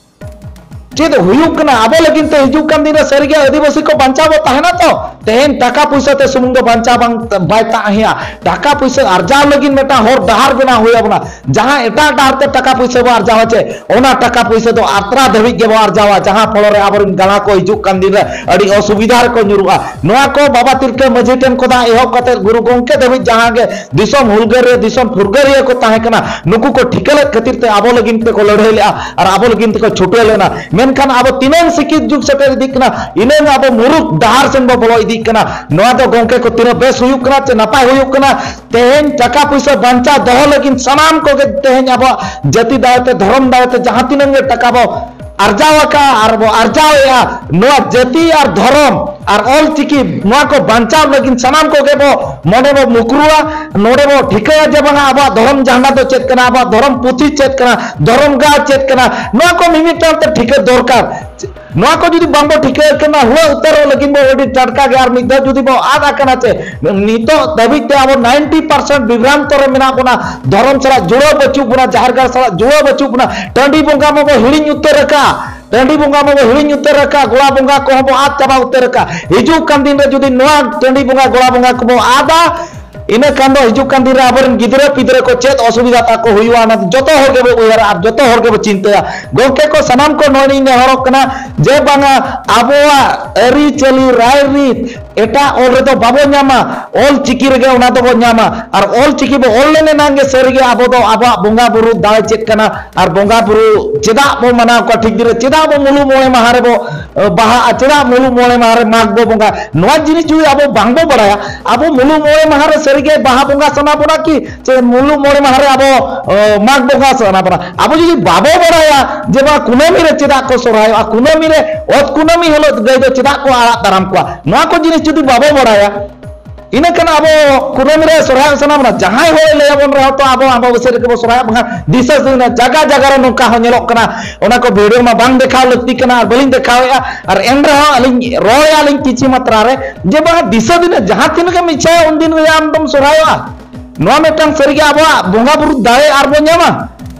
ᱪᱮᱫ ᱦᱩᱭᱩᱜ ᱠᱟᱱᱟ? ᱟᱵᱚ ᱞᱟᱹᱜᱤᱫ ᱛᱮ ᱦᱤᱡᱩᱜ ᱠᱟᱱ ᱫᱤᱱ ᱨᱮ ᱥᱟᱹᱨᱤᱜᱮ ᱟᱹᱫᱤᱵᱟᱹᱥᱤ ᱠᱚ ᱵᱟᱧᱪᱟᱣ ᱵᱚ ᱛᱟᱦᱮᱱᱟ ᱛᱚ? ᱛᱮᱦᱮᱧ ᱴᱟᱠᱟ ᱯᱩᱭᱥᱟᱹ ᱛᱮ ᱥᱩᱢᱩᱝ ᱫᱚ ᱵᱟᱧᱪᱟᱣ ᱵᱟᱝ, ᱵᱟᱭ ᱛᱟᱦᱮᱸᱭᱟ᱾ ᱴᱟᱠᱟ ᱯᱩᱭᱥᱟᱹ ᱟᱨᱡᱟᱣ ᱞᱟᱹᱜᱤᱫ ᱢᱤᱫᱴᱟᱝ ᱦᱚᱨ ᱰᱟᱦᱟᱨ ᱵᱮᱱᱟᱣ ᱦᱩᱭ ᱟᱵᱚᱱᱟ᱾ ᱡᱟᱦᱟᱸ ᱮᱴᱟᱜ ᱰᱟᱦᱟᱨ ᱛᱮ ᱴᱟᱠᱟ ᱯᱩᱭᱥᱟᱹ ᱵᱚ ᱟᱨᱡᱟᱣᱟ ᱪᱮ, ᱚᱱᱟ ᱴᱟᱠᱟ ᱯᱩᱭᱥᱟᱹ ᱫᱚ ᱟᱛᱨᱟ ᱫᱷᱟᱹᱵᱤᱡ ᱜᱮᱵᱚ ᱟᱨᱡᱟᱣᱟ, ᱡᱟᱦᱟᱸ ᱯᱷᱚᱞᱚ ᱨᱮ ᱟᱵᱚᱨᱮᱱ ᱜᱟᱬᱟ ᱠᱚ ᱦᱤᱡᱩᱜ ᱠᱟᱱ ᱫᱤᱱ ᱨᱮ ᱟᱹᱰᱤ ᱚᱥᱩᱵᱤᱫᱷᱟ ᱨᱮᱠᱚ ᱧᱩᱨᱩᱜᱼᱟ᱾ ᱱᱚᱣᱟ ᱠᱚ ᱵᱟᱵᱟ ᱛᱤᱞᱠᱟᱹ ᱢᱟᱹᱡᱷᱤ ᱴᱷᱮᱱ ᱠᱷᱚᱱᱟᱜ ᱮᱦᱚᱵ ᱠᱟᱛᱮ ᱜᱩᱨᱩ ᱜᱚᱢᱠᱮ ᱫᱷᱟᱹᱵᱤᱡ ᱡᱟᱦᱟᱸ ᱜᱮ ᱫᱤᱥᱚᱢ ᱦᱩᱞᱜᱟᱹᱨᱤᱭᱟᱹ, ᱫᱤᱥᱚᱢ ᱯᱷᱩᱨᱜᱟᱹᱨᱤᱭᱟᱹ ᱠᱚ ᱛᱟᱦᱮᱸ ᱠᱟᱱᱟ, ᱱᱩᱠᱩ ᱠᱚ ᱴᱷᱤᱠᱟᱹ ᱞᱮᱫ ᱠᱷᱟᱹᱛᱤᱨ ᱛᱮ ᱟᱵᱚ ᱞᱟᱹᱜᱤᱫ ᱛᱮᱠᱚ ᱞᱟᱹᱲᱦᱟᱹᱭ ᱞᱮᱫᱼᱟ ᱟᱨ ᱟᱵᱚ ᱞᱟᱹᱜᱤᱫ ᱛᱮᱠᱚ ᱪᱷᱩᱴᱟᱹᱣ ᱞᱮᱱᱟ᱾ ᱢᱮᱱᱠᱷᱟᱱ ᱟᱵᱚ ᱛᱤᱱᱟᱹᱝ ᱥᱤᱠᱷᱤᱛ ᱡᱩᱜᱽ ᱥᱮᱴᱮᱨ ᱤᱫᱤᱜ ᱠᱟᱱᱟ, ᱤᱱᱟᱹᱝ ᱟᱵᱚ ᱢᱩᱨᱩᱠᱷ ᱰᱟᱦᱟᱨ ᱥᱮᱱ ᱵᱚ ᱵᱚᱞᱚ ᱤᱫᱤᱜ ᱠᱟᱱᱟ᱾ ᱱᱚᱣᱟ ᱫᱚ ᱜᱚᱢᱠᱮ ᱠᱚ ᱛᱤᱱᱟᱹᱜ ᱵᱮᱥ ᱦᱩᱭᱩᱜ ᱠᱟᱱᱟ ᱪᱮ ᱱᱟᱯᱟᱭ ᱦᱩᱭᱩᱜ ᱠᱟᱱᱟ? ᱛᱮᱦᱮᱧ ᱴᱟᱠᱟ ᱯᱩᱭᱥᱟᱹ ᱵᱟᱧᱪᱟᱣ ᱫᱚᱦᱚ ᱞᱟᱹᱜᱤᱫ ᱥᱟᱱᱟᱢ ᱠᱚᱜᱮ ᱛᱮᱦᱮᱧ ᱟᱵᱚᱣᱟᱜ ᱡᱟᱹᱛᱤ ᱫᱟᱲᱮᱛᱮ, ᱫᱷᱚᱨᱚᱢ ᱫᱟᱲᱮᱛᱮ ᱡᱟᱦᱟᱸ ᱛᱤᱱᱟᱹᱝ ᱜᱮ ᱴᱟᱠᱟ ᱵᱚ ᱟᱨᱡᱟᱣ ᱟᱠᱟᱫᱼᱟ ᱟᱨ ᱵᱚ ᱟᱨᱡᱟᱣᱮᱫᱼᱟ, ᱱᱚᱣᱟ ᱡᱟᱹᱛᱤ ᱟᱨ ᱫᱷᱚᱨᱚᱢ ᱟᱨ ᱚᱞ ᱪᱤᱠᱤ, ᱱᱚᱣᱟ ᱠᱚ ᱵᱟᱧᱪᱟᱣ ᱞᱟᱹᱜᱤᱫ ᱥᱟᱱᱟᱢ ᱠᱚᱜᱮ ᱵᱚ ᱢᱚᱱᱮ ᱵᱚ ᱢᱩᱠᱨᱩᱣᱟ, ᱱᱚᱰᱮ ᱵᱚ ᱴᱷᱤᱠᱟᱹᱭᱟ ᱡᱮ ᱵᱟᱝᱟ ᱟᱵᱚᱣᱟᱜ ᱫᱷᱚᱨᱚᱢ ᱡᱷᱟᱱᱰᱟ ᱫᱚ ᱪᱮᱫ ᱠᱟᱱᱟ, ᱟᱵᱚᱣᱟᱜ ᱫᱷᱚᱨᱚᱢ ᱯᱩᱛᱷᱤ ᱪᱮᱫ ᱠᱟᱱᱟ, ᱫᱷᱚᱨᱚᱢ ᱜᱟᱲ ᱪᱮᱫ ᱠᱟᱱᱟ, ᱱᱚᱣᱟ ᱠᱚ ᱢᱤᱢᱤᱫᱴᱟᱝ ᱛᱮ ᱴᱷᱤᱠᱟᱹ ᱫᱚᱨᱠᱟᱨ᱾ ᱱᱚᱣᱟ ᱠᱚ ᱡᱩᱫᱤ ᱵᱟᱝᱵᱚ ᱴᱷᱤᱠᱟᱹ ᱠᱟᱱᱟ, ᱦᱩᱲᱟᱹ ᱩᱛᱟᱹᱨᱚᱜ ᱞᱟᱹᱜᱤᱫ ᱵᱚ ᱟᱹᱰᱤ ᱴᱟᱴᱠᱟ ᱜᱮ᱾ ᱟᱨ ᱢᱤᱫ ᱫᱷᱟᱣ ᱡᱩᱫᱤ ᱵᱚ ᱟᱫ ᱟᱠᱟᱱᱟ ᱪᱮ, ᱱᱤᱛᱚᱜ ᱫᱷᱟᱹᱵᱤᱡ ᱛᱮ ᱟᱵᱚ ninety percent ᱵᱤᱵᱷᱨᱟᱱᱛᱚ ᱨᱮ ᱢᱮᱱᱟᱜ ᱵᱚᱱᱟ, ᱫᱷᱚᱨᱚᱢ ᱥᱟᱞᱟᱜ ᱡᱩᱲᱟᱹᱣ ᱵᱟᱹᱪᱩᱜ ᱵᱚᱱᱟ, ᱡᱟᱦᱮᱨ ᱜᱟᱲ ᱥᱟᱞᱟᱜ ᱡᱩᱲᱟᱹᱣ ᱵᱟᱹᱪᱩᱜ ᱵᱚᱱᱟ, ᱴᱟᱺᱰᱤ ᱵᱚᱸᱜᱟ ᱢᱟᱵᱚ ᱦᱤᱲᱤᱧ ᱩᱛᱟᱹᱨ ᱟᱠᱟᱫ, ᱴᱟᱺᱰᱤ ᱵᱚᱸᱜᱟ ᱢᱟᱵᱚ ᱦᱤᱲᱤᱧ ᱩᱛᱟᱹᱨ ᱟᱠᱟᱫ, ᱜᱚᱲᱟ ᱵᱚᱸᱜᱟ ᱠᱚᱦᱚᱸ ᱵᱚ ᱟᱫ ᱪᱟᱵᱟ ᱩᱛᱟᱹᱨ ᱟᱠᱟᱫ᱾ ᱦᱤᱡᱩᱜ ᱠᱟᱱ ᱫᱤᱱ ᱨᱮ ᱡᱩᱫᱤ ᱱᱚᱣᱟ ᱴᱟᱺᱰᱤ ᱵᱚᱸᱜᱟ, ᱜᱚᱲᱟ ᱵᱚᱸᱜᱟ ᱠᱚᱵᱚ ᱟᱫᱟ, ᱤᱱᱟᱹ ᱠᱷᱟᱱ ᱫᱚ ᱦᱤᱡᱩᱜ ᱠᱟᱱ ᱫᱤᱱ ᱨᱮ ᱟᱵᱚᱨᱮᱱ ᱜᱤᱫᱽᱨᱟᱹ ᱯᱤᱫᱽᱨᱟᱹ ᱠᱚ ᱪᱮᱫ ᱚᱥᱩᱵᱤᱫᱷᱟ ᱛᱟᱠᱚ ᱦᱩᱭᱩᱜᱼᱟ, ᱚᱱᱟ ᱫᱚ ᱡᱚᱛᱚ ᱦᱚᱲ ᱜᱮᱵᱚ ᱩᱭᱦᱟᱹᱨᱟ ᱟᱨ ᱡᱚᱛᱚ ᱦᱚᱲ ᱜᱮᱵᱚ ᱪᱤᱱᱛᱟᱹᱭᱟ᱾ ᱜᱚᱢᱠᱮ ᱠᱚ, ᱥᱟᱱᱟᱢ ᱠᱚ ᱱᱚᱣᱟ ᱤᱧ ᱱᱮᱦᱚᱨᱚᱜ ᱠᱟᱱᱟ ᱡᱮ ᱵᱟᱝᱟ ᱟᱵᱚᱣᱟᱜ ᱟᱹᱨᱤᱪᱟᱹᱞᱤ, ᱨᱟᱭᱨᱤᱛ ᱮᱴᱟᱜ ᱚᱞ ᱨᱮᱫᱚ ᱵᱟᱵᱚ ᱧᱟᱢᱟ, ᱚᱞ ᱪᱤᱠᱤ ᱨᱮᱜᱮ ᱚᱱᱟ ᱫᱚᱵᱚ ᱧᱟᱢᱟ᱾ ᱟᱨ ᱚᱞ ᱪᱤᱠᱤ ᱵᱚ ᱚᱞ ᱞᱮᱱ ᱮᱱᱟᱝ ᱜᱮ ᱥᱟᱹᱨᱤᱜᱮ ᱟᱵᱚ ᱫᱚ ᱟᱵᱚᱣᱟᱜ ᱵᱚᱸᱜᱟ ᱵᱩᱨᱩ ᱫᱟᱲᱮ ᱪᱮᱫ ᱠᱟᱱᱟ, ᱟᱨ ᱵᱚᱸᱜᱟ ᱵᱩᱨᱩ ᱪᱮᱫᱟᱜ ᱵᱚ ᱢᱟᱱᱟᱣ ᱠᱚᱣᱟ ᱴᱷᱤᱠ ᱫᱤᱱ ᱨᱮ, ᱪᱮᱫᱟᱜ ᱵᱚ ᱢᱩᱞᱩᱜ ᱢᱚᱬᱮ ᱢᱟᱦᱟ ᱨᱮᱵᱚ, ᱮ, ᱵᱟᱦᱟᱜᱼᱟ, ᱪᱮᱫᱟᱜ ᱢᱩᱞᱩᱜ ᱢᱚᱬᱮ ᱢᱟᱦᱟ ᱨᱮ ᱢᱟᱜᱽ ᱵᱚ ᱵᱚᱸᱜᱟ, ᱱᱚᱣᱟ ᱡᱤᱱᱤᱥ ᱡᱩᱫᱤ ᱟᱵᱚ ᱵᱟᱝᱵᱚ ᱵᱟᱲᱟᱭᱟ, ᱟᱵᱚ ᱢᱩᱞᱩᱜ ᱢᱚᱬᱮ ᱢᱟᱦᱟ ᱨᱮ ᱥᱟᱹᱨᱤᱜᱮ ᱵᱟᱦᱟ ᱵᱚᱸᱜᱟ ᱥᱟᱱᱟ ᱵᱚᱱᱟ ᱠᱤ? ᱪᱮ ᱢᱩᱞᱩᱜ ᱢᱚᱬᱮ ᱢᱟᱦᱟ ᱨᱮ ᱟᱵᱚ, ᱮ, ᱢᱟᱜᱽ ᱵᱚᱸᱜᱟ ᱥᱟᱱᱟ ᱵᱚᱱᱟ? ᱟᱵᱚ ᱡᱩᱫᱤ ᱵᱟᱵᱚ ᱵᱟᱲᱟᱭᱟ ᱡᱮ ᱵᱟᱝ ᱠᱩᱱᱟᱹᱢᱤ ᱨᱮ ᱪᱮᱫᱟᱜ ᱠᱚ ᱥᱚᱨᱦᱟᱭᱚᱜᱼᱟ, ᱠᱩᱱᱟᱹᱢᱤ ᱨᱮ, ᱚᱛ ᱠᱩᱱᱟᱹᱢᱤ ᱦᱤᱞᱳᱜ ᱜᱟᱹᱭ ᱫᱚ ᱪᱮᱫᱟᱜ ᱠᱚ ᱟᱲᱟᱜ ᱫᱟᱨᱟᱢ ᱠᱚᱣᱟ, ᱱᱚᱣᱟ ᱠᱚ ᱡᱤᱱᱤᱥ ᱡᱩᱫᱤ ᱵᱟᱵᱚ ᱵᱟᱲᱟᱭᱟ, ᱤᱱᱟᱹ ᱠᱷᱟᱱ ᱟᱵᱚ ᱠᱩᱱᱟᱹᱢᱤ ᱨᱮ ᱥᱚᱨᱦᱟᱭᱚᱜ ᱥᱟᱱᱟ ᱵᱚᱱᱟ, ᱡᱟᱦᱟᱸᱭ ᱦᱚᱲᱮ ᱞᱟᱹᱭ ᱟᱵᱚᱱ ᱨᱮᱦᱚᱸ ᱛᱚ ᱟᱵᱚ ᱟᱢᱵᱟᱵᱟᱹᱥᱭᱟᱹ ᱨᱮᱜᱮ ᱵᱚ ᱥᱚᱨᱦᱟᱭᱚᱜ ᱵᱟᱝᱟ, ᱫᱤᱥᱟᱹ ᱥᱩᱭᱱᱟ ᱡᱟᱭᱜᱟ ᱡᱟᱭᱜᱟ ᱨᱮ ᱱᱚᱝᱠᱟ ᱦᱚᱸ ᱧᱮᱞᱚᱜ ᱠᱟᱱᱟ᱾ ᱚᱱᱟ ᱠᱚ ᱵᱷᱤᱰᱤᱭᱳ ᱢᱟ ᱵᱟᱝ ᱫᱮᱠᱷᱟᱣ ᱞᱟᱹᱠᱛᱤ ᱠᱟᱱᱟ ᱟᱨ ᱵᱟᱹᱞᱤᱧ ᱫᱮᱠᱷᱟᱣᱮᱫᱼᱟ, ᱟᱨ ᱮᱱ ᱨᱮᱦᱚᱸ ᱟᱹᱞᱤᱧ ᱨᱚᱲᱮᱫᱼᱟ ᱞᱤᱧ ᱠᱤᱪᱷᱤ ᱢᱟᱛᱨᱟ ᱨᱮ ᱡᱮ ᱵᱟᱝᱟ ᱫᱤᱥᱟᱹ ᱫᱤᱱ ᱡᱟᱦᱟᱸ ᱛᱤᱱᱟᱹᱜ ᱮᱢ ᱤᱪᱪᱷᱟᱭᱟ ᱩᱱ ᱫᱤᱱ ᱜᱮ ᱟᱢ ᱫᱚᱢ ᱥᱚᱨᱦᱟᱭᱚᱜᱼᱟ᱾ ᱱᱚᱣᱟ ᱢᱤᱫᱴᱟᱝ ᱥᱟᱹᱨᱤᱜᱮ ᱟᱵᱚᱣᱟᱜ ᱵᱚᱸᱜᱟ ᱵᱩᱨᱩ ᱫᱟᱲᱮ ᱟᱨ ᱵᱚ ᱧᱟᱢᱟ᱾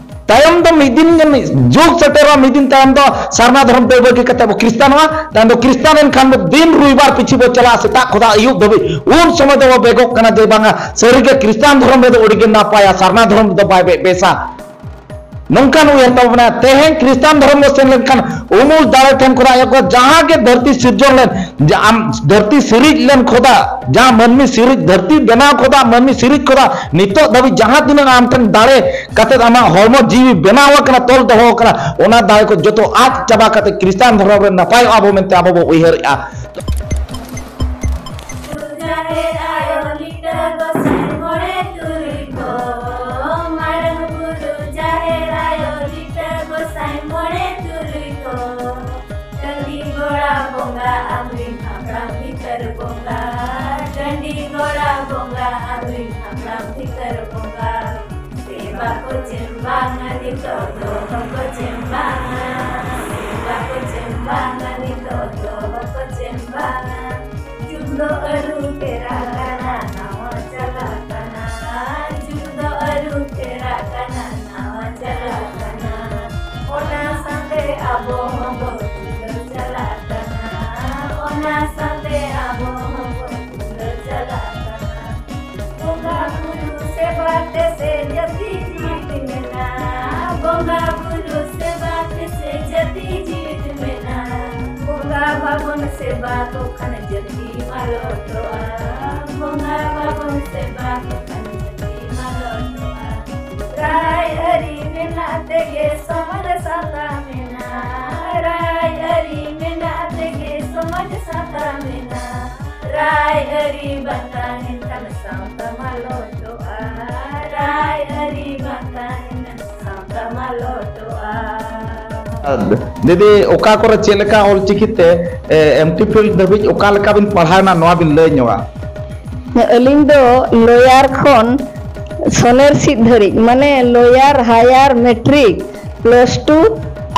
ᱛᱟᱭᱚᱢ ᱫᱚ ᱢᱤᱫ ᱫᱤᱱ ᱜᱮ ᱢᱤᱫ ᱡᱩᱜᱽ ᱥᱮᱴᱮᱨᱚᱜᱼᱟ, ᱢᱤᱫ ᱫᱤᱱ ᱛᱟᱭᱚᱢ ᱫᱚ ᱥᱟᱨᱱᱟ ᱫᱷᱚᱨᱚᱢ ᱵᱟᱹᱭ ᱵᱟᱹᱭ ᱠᱟᱛᱮ ᱵᱚ ᱠᱷᱨᱤᱥᱴᱟᱱᱚᱜᱼᱟ᱾ ᱛᱟᱭᱚᱢ ᱫᱚ ᱠᱷᱨᱤᱥᱴᱟᱱ ᱮᱱ ᱠᱷᱟᱱ ᱵᱚ ᱫᱤᱱ ᱨᱚᱵᱤᱵᱟᱨ ᱯᱤᱪᱷᱤ ᱵᱚ ᱪᱟᱞᱟᱜᱼᱟ ᱥᱮᱛᱟᱜ ᱠᱷᱚᱱᱟᱜ ᱟᱹᱭᱩᱵ ᱫᱷᱟᱹᱵᱤᱡ᱾ ᱩᱱ ᱥᱚᱢᱚᱭ ᱫᱚᱵᱚ ᱵᱮᱜᱚᱜ ᱠᱟᱱᱟ ᱡᱮ ᱵᱟᱝᱟ ᱥᱟᱹᱨᱤᱜᱮ ᱠᱷᱨᱤᱥᱴᱟᱱ ᱫᱷᱚᱨᱚᱢ ᱨᱮᱫᱚ ᱟᱹᱰᱤ ᱜᱮ ᱱᱟᱯᱟᱭᱟ, ᱥᱟᱨᱱᱟ ᱫᱷᱚᱨᱚᱢ ᱨᱮᱫᱚ ᱵᱟᱭ ᱵᱮ-, ᱵᱮᱥᱟ᱾ ᱱᱚᱝᱠᱟᱱ ᱩᱭᱦᱟᱹᱨ ᱛᱟᱵᱚ ᱢᱮᱱᱟᱜᱼᱟ᱾ ᱛᱮᱦᱮᱧ ᱠᱷᱨᱤᱥᱴᱟᱱ ᱫᱷᱚᱨᱚᱢ ᱵᱚ ᱥᱮᱱ ᱞᱮᱱᱠᱷᱟᱱ ᱩᱢᱩᱞ ᱫᱟᱲᱮ ᱴᱷᱮᱱ ᱠᱷᱚᱱᱟᱜ ᱮᱦᱚᱵ ᱠᱟᱛᱮ ᱡᱟᱦᱟᱸ ᱜᱮ ᱫᱷᱟᱹᱨᱛᱤ ᱥᱤᱨᱡᱚᱱ ᱞᱮᱱ, ᱡᱟ-, ᱟᱢ ᱫᱷᱟᱹᱨᱛᱤ ᱥᱤᱨᱤᱡ ᱞᱮᱱ ᱠᱷᱚᱫᱟ, ᱡᱟᱦᱟᱸ ᱢᱟᱹᱱᱢᱤ ᱥᱤᱨᱤᱡ, ᱫᱷᱟᱹᱨᱛᱤ ᱵᱮᱱᱟᱣ ᱠᱷᱚᱫᱟ, ᱢᱟᱹᱱᱢᱤ ᱥᱤᱨᱤᱡ ᱠᱷᱚᱫᱟ, ᱱᱤᱛᱚᱜ ᱫᱷᱟᱹᱵᱤᱡ ᱡᱟᱦᱟᱸ ᱛᱤᱱᱟᱹᱜ ᱟᱢ ᱴᱷᱮᱱ ᱫᱟᱲᱮ ᱠᱟᱛᱮᱫ ᱟᱢᱟᱜ ᱦᱚᱲᱢᱚ ᱡᱤᱣᱤ ᱵᱮᱱᱟᱣ ᱟᱠᱟᱱᱟ, ᱛᱚᱞ ᱫᱚᱦᱚ ᱟᱠᱟᱱᱟ, ᱚᱱᱟ ᱫᱟᱲᱮ ᱠᱚ ᱡᱚᱛᱚ ᱟᱫ ᱪᱟᱵᱟ ᱠᱟᱛᱮ ᱠᱷᱨᱤᱥᱴᱟᱱ ᱫᱷᱚᱨᱚᱢ ᱨᱮ ᱱᱟᱯᱟᱭᱚᱜᱼᱟ ᱵᱚ ᱢᱮᱱᱛᱮ ᱟᱵᱚ ᱵᱚ ᱩᱭᱦᱟᱹᱨᱮᱜᱼᱟ᱾ ᱡᱟᱦᱮᱨ ᱟᱭᱳ ᱞᱤᱴᱟᱹ ᱜᱚᱸᱥᱟᱭ ᱢᱚᱬᱮ ᱛᱩᱨᱩᱭ ᱠᱚ, ᱢᱟᱨᱟᱝ ᱵᱩᱨᱩ ᱡᱟᱦᱮᱨ ᱟᱭᱳ ᱞᱤᱴᱟᱹ ᱜᱚᱸᱥᱟᱭ ᱢᱚᱬᱮ ᱛᱩᱨᱩᱭ ᱠᱚ, ᱴᱟᱺᱰᱤ ᱜᱚᱲᱟ ᱵᱚᱸᱜᱟ ᱟᱢᱨᱤᱱ ᱦᱟᱯᱲᱟᱢ ᱵᱟᱠᱚ ᱪᱮᱢᱵᱟᱝᱟ ᱱᱤᱛᱚᱜ ᱫᱚ, ᱵᱟᱠᱚ ᱪᱮᱢᱵᱟᱝᱟ᱾ ᱵᱟᱠᱚ ᱪᱮᱢᱵᱟᱝᱟ ᱱᱤᱛᱚᱜ ᱫᱚ, ᱵᱟᱠᱚ ᱪᱮᱢᱵᱟᱝᱟ᱾ ᱡᱩᱜᱽ ᱫᱚ ᱟᱹᱨᱩ ᱯᱷᱮᱨᱟᱜ ᱠᱟᱱᱟ, ᱱᱟᱣᱟ ᱪᱟᱞᱟᱜ ᱠᱟᱱᱟ᱾ ᱡᱩᱜᱽ ᱫᱚ ᱟᱹᱨᱩ ᱯᱷᱮᱨᱟᱜ ᱠᱟᱱᱟ, ᱱᱟᱣᱟ ᱪᱟᱞᱟᱜ ᱠᱟᱱᱟ᱾ ᱚᱱᱟ ᱥᱟᱶᱛᱮ ᱟᱵᱚ ᱦᱚᱸᱵᱚᱱ ᱪᱟᱞᱟᱜ ᱠᱟᱱᱟ᱾ ᱚᱱᱟ ᱥᱟᱶᱛᱮ ᱟᱵᱚ ᱦᱚᱸᱵᱚᱱ ᱪᱟᱞᱟᱜ ᱠᱟᱱᱟ᱾ ᱵᱚᱸᱜᱟ ᱵᱩᱨᱩ ᱥᱮᱵᱟ ᱛᱮᱥᱮ ᱡᱟᱹᱛᱤ ᱡᱤᱣᱤᱫ ᱢᱮᱱᱟᱜ᱾ ᱵᱚᱸᱜᱟ ᱵᱩᱨᱩ ᱥᱮᱵᱟ ᱛᱮᱥᱮ ᱡᱟᱹᱛᱤ ᱡᱤᱣᱤᱫ ᱢᱮᱱᱟᱜ᱾ ᱵᱚᱸᱜᱟ ᱵᱟᱵᱚᱱ ᱥᱮᱵᱟ ᱠᱚ ᱠᱷᱟᱱ ᱡᱟᱹᱛᱤ ᱢᱟᱞᱚᱴᱚᱜᱼᱟ᱾ ᱵᱚᱸᱜᱟ ᱵᱟᱵᱚᱱ ᱥᱮᱵᱟ ᱠᱚ ᱠᱷᱟᱱ ᱡᱟᱹᱛᱤ ᱢᱟᱞᱚᱴᱚᱜᱼᱟ᱾ ᱨᱟᱭ ᱟᱹᱨᱤ ᱢᱮᱱᱟᱜ ᱛᱮᱜᱮ ᱥᱚᱢᱟᱡᱽ ᱥᱟᱶᱛᱟ ᱢᱮᱱᱟᱜ᱾ ᱨᱟᱭ ᱟᱹᱨᱤ ᱢᱮᱱᱟᱜ ᱛᱮᱜᱮ ᱥᱚᱢᱟᱡᱽ ᱥᱟᱶᱛᱟ ᱢᱮᱱᱟᱜ᱾ ᱨᱟᱭ ᱟᱹᱨᱤ ᱵᱟᱝ ᱛᱟᱦᱮᱱ ᱠᱷᱟᱱ ᱥᱟᱶᱛᱟ ᱢᱟᱞᱚᱴᱚᱜᱼᱟ᱾ ᱨᱟᱭ ᱟᱹᱨᱤ ᱵᱟᱝ ᱛᱟᱦᱮᱱ ᱠᱷᱟᱱ ᱥᱟᱶᱛᱟ ᱢᱟᱞᱚᱴᱚᱜᱼᱟ᱾ ᱫᱤᱫᱤ, ᱚᱠᱟ ᱠᱚᱨᱮ ᱪᱮᱫ ᱞᱮᱠᱟ ᱚᱞᱪᱤᱠᱤ ᱛᱮ, ᱮ, ᱮᱢ ᱴᱤ ᱯᱷᱤᱞ ᱫᱷᱟᱹᱵᱤᱡ ᱚᱠᱟ ᱞᱮᱠᱟ ᱵᱤᱱ ᱯᱟᱲᱦᱟᱣᱱᱟ, ᱱᱚᱣᱟ ᱵᱤᱱ ᱞᱟᱹᱭ ᱧᱚᱜᱟ? ᱟᱹᱞᱤᱧ ᱫᱚ ᱞᱚᱭᱟᱨ ᱠᱷᱚᱱ ᱥᱚᱱᱮᱨ ᱥᱤᱫ ᱫᱷᱟᱹᱨᱤᱡ, ᱢᱟᱱᱮ ᱞᱚᱭᱟᱨ, ᱦᱟᱭᱟᱨ, ᱢᱮᱴᱨᱤᱠ, ᱯᱞᱟᱥ ᱴᱩ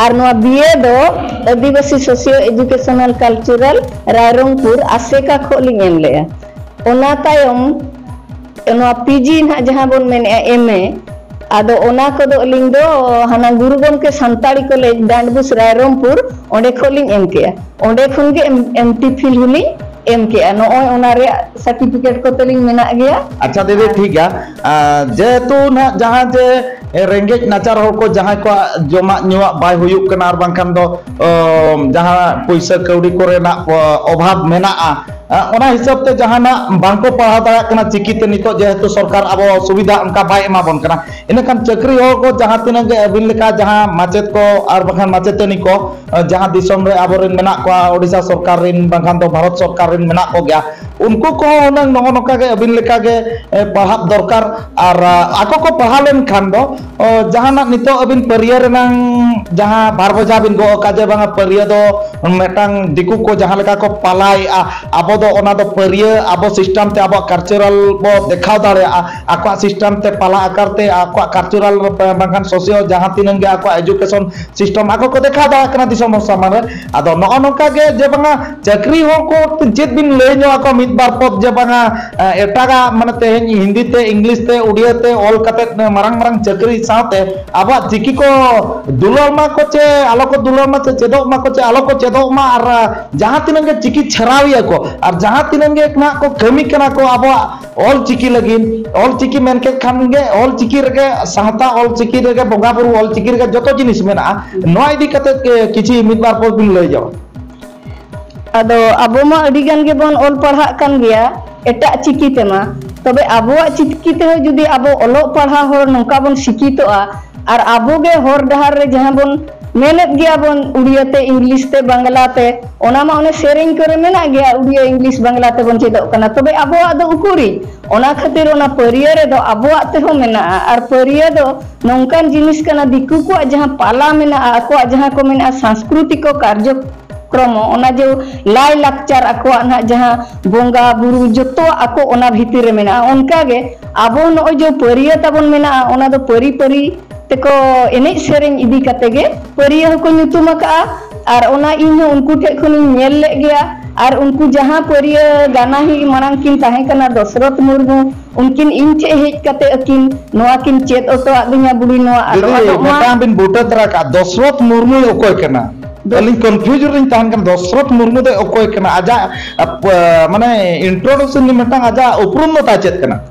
ᱟᱨ ᱱᱚᱣᱟ ᱵᱤ ᱮ ᱫᱚ ᱟᱹᱫᱤᱵᱟᱹᱥᱤ ᱥᱳᱥᱤᱭᱳ ᱮᱡᱩᱠᱮᱥᱚᱱᱟᱞ ᱠᱟᱞᱪᱟᱨᱟᱞ ᱨᱟᱭᱨᱚᱝᱯᱩᱨ ᱟᱥᱮᱠᱟ ᱠᱷᱚᱱ ᱞᱤᱧ ᱮᱢ ᱞᱮᱜᱼᱟ᱾ ᱚᱱᱟ ᱛᱟᱭᱚᱢ ᱱᱚᱣᱟ ᱯᱤ ᱡᱤ ᱱᱟᱦᱟᱜ ᱡᱟᱦᱟᱸ ᱵᱚᱱ ᱢᱮᱱᱮᱜᱼᱟ, ᱮᱢ ᱮ, ᱟᱫᱚ ᱚᱱᱟ ᱠᱚᱫᱚ ᱟᱹᱞᱤᱧ ᱫᱚ ᱦᱟᱱᱟ ᱜᱩᱨᱩ ᱜᱚᱢᱠᱮ ᱥᱟᱱᱛᱟᱲᱤ ᱠᱚᱞᱮᱡᱽ ᱰᱟᱸᱰᱵᱩᱥ ᱨᱟᱭᱨᱚᱝᱯᱩᱨ, ᱚᱸᱰᱮ ᱠᱷᱚᱱ ᱞᱤᱧ ᱮᱢ ᱠᱮᱜᱼᱟ᱾ ᱚᱸᱰᱮ ᱠᱷᱚᱱ ᱜᱮ ᱮᱢ, ᱮᱢ ᱴᱤ ᱯᱷᱤᱞ ᱦᱚᱸᱞᱤᱧ ᱮᱢ ᱠᱮᱜᱼᱟ᱾ ᱱᱚᱜᱼᱚᱭ ᱚᱱᱟ ᱨᱮᱭᱟᱜ ᱥᱟᱨᱴᱤᱯᱷᱤᱠᱮᱴ ᱠᱚ ᱛᱟᱹᱞᱤᱧ ᱢᱮᱱᱟᱜ ᱜᱮᱭᱟ᱾ ᱟᱪᱪᱷᱟ ᱫᱤᱫᱤ, ᱴᱷᱤᱠ ᱜᱮᱭᱟ᱾ ᱟᱨ ᱡᱮᱦᱮᱛᱩ ᱱᱟᱦᱟᱜ ᱡᱟᱦᱟᱸ ᱡᱮ, ᱮ, ᱨᱮᱸᱜᱮᱡ ᱱᱟᱪᱟᱨ ᱦᱚᱲ ᱠᱚ ᱡᱟᱦᱟᱸᱭ ᱠᱚᱣᱟᱜ ᱡᱚᱢᱟᱜ ᱧᱩᱣᱟᱜ ᱵᱟᱭ ᱦᱩᱭᱩᱜ ᱠᱟᱱᱟ, ᱟᱨ ᱵᱟᱝᱠᱷᱟᱱ ᱫᱚ, ᱚ, ᱡᱟᱦᱟᱸ ᱯᱩᱭᱥᱟᱹ ᱠᱟᱹᱣᱰᱤ ᱠᱚᱨᱮᱱᱟᱜ, ᱚ, ᱚᱵᱷᱟᱵᱽ ᱢᱮᱱᱟᱜᱼᱟ, ᱟ, ᱚᱱᱟ ᱦᱤᱥᱟᱹᱵ ᱛᱮ ᱡᱟᱦᱟᱱᱟᱜ ᱵᱟᱝᱠᱚ ᱯᱟᱲᱦᱟᱣ ᱫᱟᱲᱮᱭᱟᱜ ᱠᱟᱱᱟ ᱪᱤᱠᱤᱛᱮ, ᱱᱤᱛᱚᱜ ᱡᱮᱦᱮᱛᱩ ᱥᱚᱨᱠᱟᱨ ᱟᱵᱚ ᱥᱩᱵᱤᱫᱷᱟ ᱚᱱᱠᱟ ᱵᱟᱭ ᱮᱢᱟ ᱵᱚᱱ ᱠᱟᱱᱟ, ᱤᱱᱟᱹᱠᱷᱟᱱ ᱪᱟᱹᱠᱨᱤ ᱦᱚᱲ ᱠᱚ ᱡᱟᱦᱟᱸ ᱛᱤᱱᱟᱹᱜ ᱜᱮ ᱟᱹᱵᱤᱱ ᱞᱮᱠᱟ ᱡᱟᱦᱟᱸ ᱢᱟᱪᱮᱫ ᱠᱚ ᱟᱨ ᱵᱟᱝᱠᱷᱟᱱ ᱢᱟᱪᱮᱛᱟᱹᱱᱤ ᱠᱚ, ᱟ, ᱡᱟᱦᱟᱸ ᱫᱤᱥᱚᱢ ᱨᱮ ᱟᱵᱚᱨᱮᱱ ᱢᱮᱱᱟᱜ ᱠᱚᱣᱟ, ᱳᱰᱤᱥᱟ ᱥᱚᱨᱠᱟᱨ ᱨᱮᱱ ᱵᱟᱝᱠᱷᱟᱱ ᱫᱚ ᱵᱷᱟᱨᱚᱛ ᱥᱚᱨᱠᱟᱨ ᱨᱮᱱ ᱢᱮᱱᱟᱜ ᱠᱚᱜᱮᱭᱟ, ᱩᱱᱠᱩ ᱠᱚᱦᱚᱸ ᱦᱩᱱᱟᱹᱝ ᱱᱚᱜᱼᱚ ᱱᱚᱝᱠᱟ ᱜᱮ ᱟᱹᱵᱤᱱ ᱞᱮᱠᱟ ᱜᱮ, ᱮ, ᱯᱟᱲᱦᱟᱜ ᱫᱚᱨᱠᱟᱨ᱾ ᱟᱨ, ᱟ, ᱟᱠᱚ ᱠᱚ ᱯᱟᱲᱦᱟᱣ ᱞᱮᱱᱠᱷᱟᱱ ᱫᱚ, ᱚ, ᱡᱟᱦᱟᱱᱟᱜ ᱱᱤᱛᱚᱜ ᱟᱹᱵᱤᱱ ᱯᱟᱹᱨᱭᱟᱹ ᱨᱮᱱᱟᱝ ᱡᱟᱦᱟᱸ ᱵᱷᱟᱨ ᱵᱚᱡᱷᱟ ᱵᱤᱱ ᱜᱚᱜ ᱟᱠᱟᱫ, ᱡᱮ ᱵᱟᱝᱟ ᱯᱟᱹᱨᱭᱟᱹ ᱫᱚ ᱢᱤᱫᱴᱟᱝ ᱫᱤᱠᱩ ᱠᱚ ᱡᱟᱦᱟᱸ ᱞᱮᱠᱟ ᱠᱚ ᱯᱟᱞᱟᱭᱮᱜᱼᱟ, ᱟᱵᱚ ᱛᱚ ᱚᱱᱟ ᱫᱚ ᱯᱟᱹᱨᱭᱟᱹ ᱟᱵᱚ system ᱛᱮ ᱟᱵᱚᱣᱟᱜ cultural ᱵᱚ ᱫᱮᱠᱷᱟᱣ ᱫᱟᱲᱮᱭᱟᱜᱼᱟ, ᱟᱠᱚᱣᱟᱜ system ᱛᱮ ᱯᱟᱞᱟ ᱟᱠᱟᱨ ᱛᱮ ᱟᱠᱚᱣᱟᱜ cultural ᱵᱟᱝᱠᱷᱟᱱ social ᱡᱟᱦᱟᱸ ᱛᱤᱱᱟᱹᱜ ᱜᱮ ᱟᱠᱚᱣᱟᱜ education system ᱟᱠᱚ ᱠᱚ ᱫᱮᱠᱷᱟᱣ ᱫᱟᱲᱮᱭᱟᱜ ᱠᱟᱱᱟ ᱫᱤᱥᱚᱢ ᱦᱚᱲ ᱥᱟᱢᱟᱝ ᱨᱮ᱾ ᱟᱫᱚ ᱱᱚᱜᱼᱚ ᱱᱚᱝᱠᱟ ᱜᱮ ᱡᱮ ᱵᱟᱝᱟ ᱪᱟᱹᱠᱨᱤ ᱦᱚᱸ ᱠᱚ ᱪᱮᱫ ᱵᱤᱱ ᱞᱟᱹᱭ ᱧᱚᱜ ᱟᱠᱚᱣᱟ ᱢᱤᱫ ᱵᱟᱨ ᱯᱚᱫ ᱡᱮ ᱵᱟᱝᱟ ᱮᱴᱟᱜᱟᱜ ᱢᱟᱱᱮ ᱛᱮᱦᱮᱧ ᱦᱤᱱᱫᱤ ᱛᱮ ᱤᱝᱞᱤᱥ ᱛᱮ ᱩᱲᱤᱭᱟᱹ ᱛᱮ ᱚᱞ ᱠᱟᱛᱮ ᱢᱟᱨᱟᱝ ᱢᱟᱨᱟᱝ ᱪᱟᱹᱠᱨᱤ ᱥᱟᱶᱛᱮ ᱟᱵᱚᱣᱟᱜ ᱪᱤᱠᱤ ᱠᱚ ᱫᱩᱞᱟᱹᱲ ᱢᱟᱠᱚ ᱪᱮ ᱟᱞᱚ ᱠᱚ ᱫᱩᱞᱟᱹᱲ ᱢᱟ ᱪᱮ ᱪᱮᱫᱚᱜ ᱢᱟᱠᱚ ᱪᱮ ᱟᱞᱚ ᱠᱚ ᱪᱮᱫᱚᱜ ᱢᱟ ᱟᱨ ᱡᱟᱦᱟᱸ ᱛᱤᱱᱟᱹᱜ ᱜᱮ ᱪᱤᱠᱤ ᱪᱷᱟᱨᱟᱣᱤᱭᱟᱹ ᱠᱚ ᱟᱨ ᱡᱟᱦᱟᱸ ᱛᱤᱱᱟᱹᱜ ᱜᱮ ᱱᱟᱦᱟᱜ ᱠᱚ ᱠᱟᱹᱢᱤ ᱠᱟᱱᱟ ᱠᱚ ᱟᱵᱚᱣᱟᱜ ᱚᱞ ᱪᱤᱠᱤ ᱞᱟᱹᱜᱤᱫ, ᱚᱞ ᱪᱤᱠᱤ ᱢᱮᱱ ᱠᱮᱫ ᱠᱷᱟᱱ ᱜᱮ ᱚᱞ ᱪᱤᱠᱤ ᱨᱮᱜᱮ ᱥᱟᱶᱛᱟ ᱚᱞ ᱪᱤᱠᱤ ᱨᱮᱜᱮ ᱵᱚᱸᱜᱟ ᱵᱩᱨᱩ ᱚᱞ ᱪᱤᱠᱤ ᱨᱮᱜᱮ ᱡᱚᱛᱚ ᱡᱤᱱᱤᱥ ᱢᱮᱱᱟᱜᱼᱟ᱾ ᱱᱚᱣᱟ ᱤᱫᱤ ᱠᱟᱛᱮ ᱠᱤᱪᱷᱤ ᱢᱤᱫ ᱵᱟᱨ ᱯᱚᱫ ᱵᱤᱱ ᱞᱟᱹᱭ ᱧᱚᱜ᱾ ᱟᱫᱚ ᱟᱵᱚ ᱢᱟ ᱟᱹᱰᱤ ᱜᱟᱱ ᱜᱮᱵᱚᱱ ᱚᱞ ᱯᱟᱲᱦᱟᱜ ᱠᱟᱱ ᱜᱮᱭᱟ ᱮᱴᱟᱜ ᱪᱤᱠᱤ ᱛᱮᱢᱟ, ᱛᱚᱵᱮ ᱟᱵᱚᱣᱟᱜ ᱪᱤᱠᱤ ᱛᱮᱦᱚᱸ ᱡᱩᱫᱤ ᱟᱵᱚ ᱚᱞᱚᱜ ᱯᱟᱲᱦᱟᱣ ᱦᱚᱲ ᱱᱚᱝᱠᱟ ᱵᱚᱱ ᱥᱤᱠᱷᱤᱛᱚᱜᱼᱟ ᱟᱨ ᱟᱵᱚ ᱜᱮ ᱦᱚᱨ ᱰᱟᱦᱟᱨ ᱨᱮ ᱡᱟᱦᱟᱸ ᱵᱚᱱ ᱢᱮᱱᱮᱫ ᱜᱮᱭᱟ ᱵᱚᱱ ᱩᱲᱤᱭᱟᱹ ᱛᱮ, ᱤᱝᱞᱤᱥ ᱛᱮ, ᱵᱟᱝᱞᱟ ᱛᱮ, ᱚᱱᱟ ᱢᱟ ᱚᱱᱮ ᱥᱮᱨᱮᱧ ᱠᱚᱨᱮ ᱢᱮᱱᱟᱜ ᱜᱮᱭᱟ ᱩᱲᱤᱭᱟᱹ, ᱤᱝᱞᱤᱥ, ᱵᱟᱝᱞᱟ ᱛᱮᱵᱚᱱ ᱪᱮᱫᱚᱜ ᱠᱟᱱᱟ, ᱛᱚᱵᱮ ᱟᱵᱚᱣᱟᱜ ᱫᱚ ᱩᱠᱩᱨᱤᱡ? ᱚᱱᱟ ᱠᱷᱟᱹᱛᱤᱨ ᱚᱱᱟ ᱯᱟᱹᱨᱭᱟᱹ ᱨᱮᱫᱚ ᱟᱵᱚᱣᱟᱜ ᱛᱮᱦᱚᱸ ᱢᱮᱱᱟᱜᱼᱟ᱾ ᱟᱨ ᱯᱟᱹᱨᱭᱟᱹ ᱫᱚ ᱱᱚᱝᱠᱟᱱ ᱡᱤᱱᱤᱥ ᱠᱟᱱᱟ, ᱫᱤᱠᱩ ᱠᱚᱣᱟᱜ ᱡᱟᱦᱟᱸ ᱯᱟᱞᱟ ᱢᱮᱱᱟᱜᱼᱟ, ᱟᱠᱚᱣᱟᱜ ᱡᱟᱦᱟᱸ ᱠᱚ ᱢᱮᱱᱟᱜᱼᱟ ᱥᱟᱝᱥᱠᱨᱩᱛᱤᱠᱚ ᱠᱟᱨᱡᱚᱠᱨᱚᱢ, ᱚᱱᱟ ᱡᱮ ᱞᱟᱭ ᱞᱟᱠᱪᱟᱨ ᱟᱠᱚᱣᱟᱜ ᱱᱟᱦᱟᱜ ᱡᱟᱦᱟᱸ ᱵᱚᱸᱜᱟ ᱵᱩᱨᱩ ᱡᱚᱛᱚᱣᱟᱜ ᱟᱠᱚ ᱚᱱᱟ ᱵᱷᱤᱛᱤᱨ ᱨᱮ ᱢᱮᱱᱟᱜᱼᱟ᱾ ᱚᱱᱠᱟᱜᱮ ᱟᱵᱚ ᱱᱚᱜᱼᱚᱭ ᱡᱮ ᱯᱟᱹᱨᱭᱟᱹ ᱛᱟᱵᱚᱱ ᱢᱮᱱᱟᱜᱼᱟ, ᱚᱱᱟ ᱫᱚ ᱯᱟᱹᱨᱤ ᱯᱟᱹᱨᱤ ᱛᱮᱠᱚ ᱮᱱᱮᱡ ᱥᱮᱨᱮᱧ ᱤᱫᱤ ᱠᱟᱛᱮ ᱜᱮ ᱯᱟᱹᱨᱭᱟᱹ ᱦᱚᱸᱠᱚ ᱧᱩᱛᱩᱢ ᱟᱠᱟᱜᱼᱟ᱾ ᱟᱨ ᱚᱱᱟ ᱤᱧ ᱦᱚᱸ ᱩᱱᱠᱩ ᱴᱷᱮᱡ ᱠᱷᱚᱱᱤᱧ ᱧᱮᱞ ᱞᱮᱫ ᱜᱮᱭᱟ᱾ ᱟᱨ ᱩᱱᱠᱩ ᱡᱟᱦᱟᱸ ᱯᱟᱹᱨᱭᱟᱹ ᱜᱟᱱᱟᱦᱤ ᱢᱟᱲᱟᱝ ᱠᱤᱱ ᱛᱟᱦᱮᱸ ᱠᱟᱱᱟ ᱫᱚᱥᱨᱚᱛ ᱢᱩᱨᱢᱩ, ᱩᱱᱠᱤᱱ ᱤᱧ ᱴᱷᱮᱡ ᱦᱮᱡ ᱠᱟᱛᱮ ᱟᱹᱠᱤᱱ ᱱᱚᱣᱟ ᱠᱤᱱ ᱪᱮᱫ ᱦᱚᱴᱚᱣᱟᱫ ᱫᱤᱧᱟ, ᱵᱩᱲᱤ ᱱᱚᱣᱟ ᱟᱞᱚ ᱫᱤᱫᱤ, ᱟᱫᱚᱜ ᱢᱟ᱾ ᱢᱤᱫᱴᱟᱝ ᱵᱤᱱ ᱵᱩᱴᱟᱹ ᱛᱚᱨᱟ ᱠᱟᱜ, ᱫᱚᱥᱨᱚᱛ ᱢᱩᱨᱢᱩᱭ ᱚᱠᱚᱭ ᱠᱟᱱᱟ? ᱫᱚᱥ- ᱟᱹᱞᱤᱧ confuse ᱨᱮᱞᱤᱧ ᱛᱟᱦᱮᱱ ᱠᱟᱱᱟ, ᱫᱚᱥᱨᱚᱛ ᱢᱩᱨᱢᱩ ᱫᱚ ᱚᱠᱚᱭ ᱠᱟᱱᱟ? ᱟᱡᱟᱜ ᱟᱯ-, ᱢᱟᱱᱮ introduction ᱨᱮ ᱢᱤᱫᱴᱟᱝ ᱟᱡᱟᱜ ᱩᱯᱨᱩᱢ ᱫᱚ ᱛᱟᱭ ᱪᱮᱫ ᱠᱟᱱᱟ?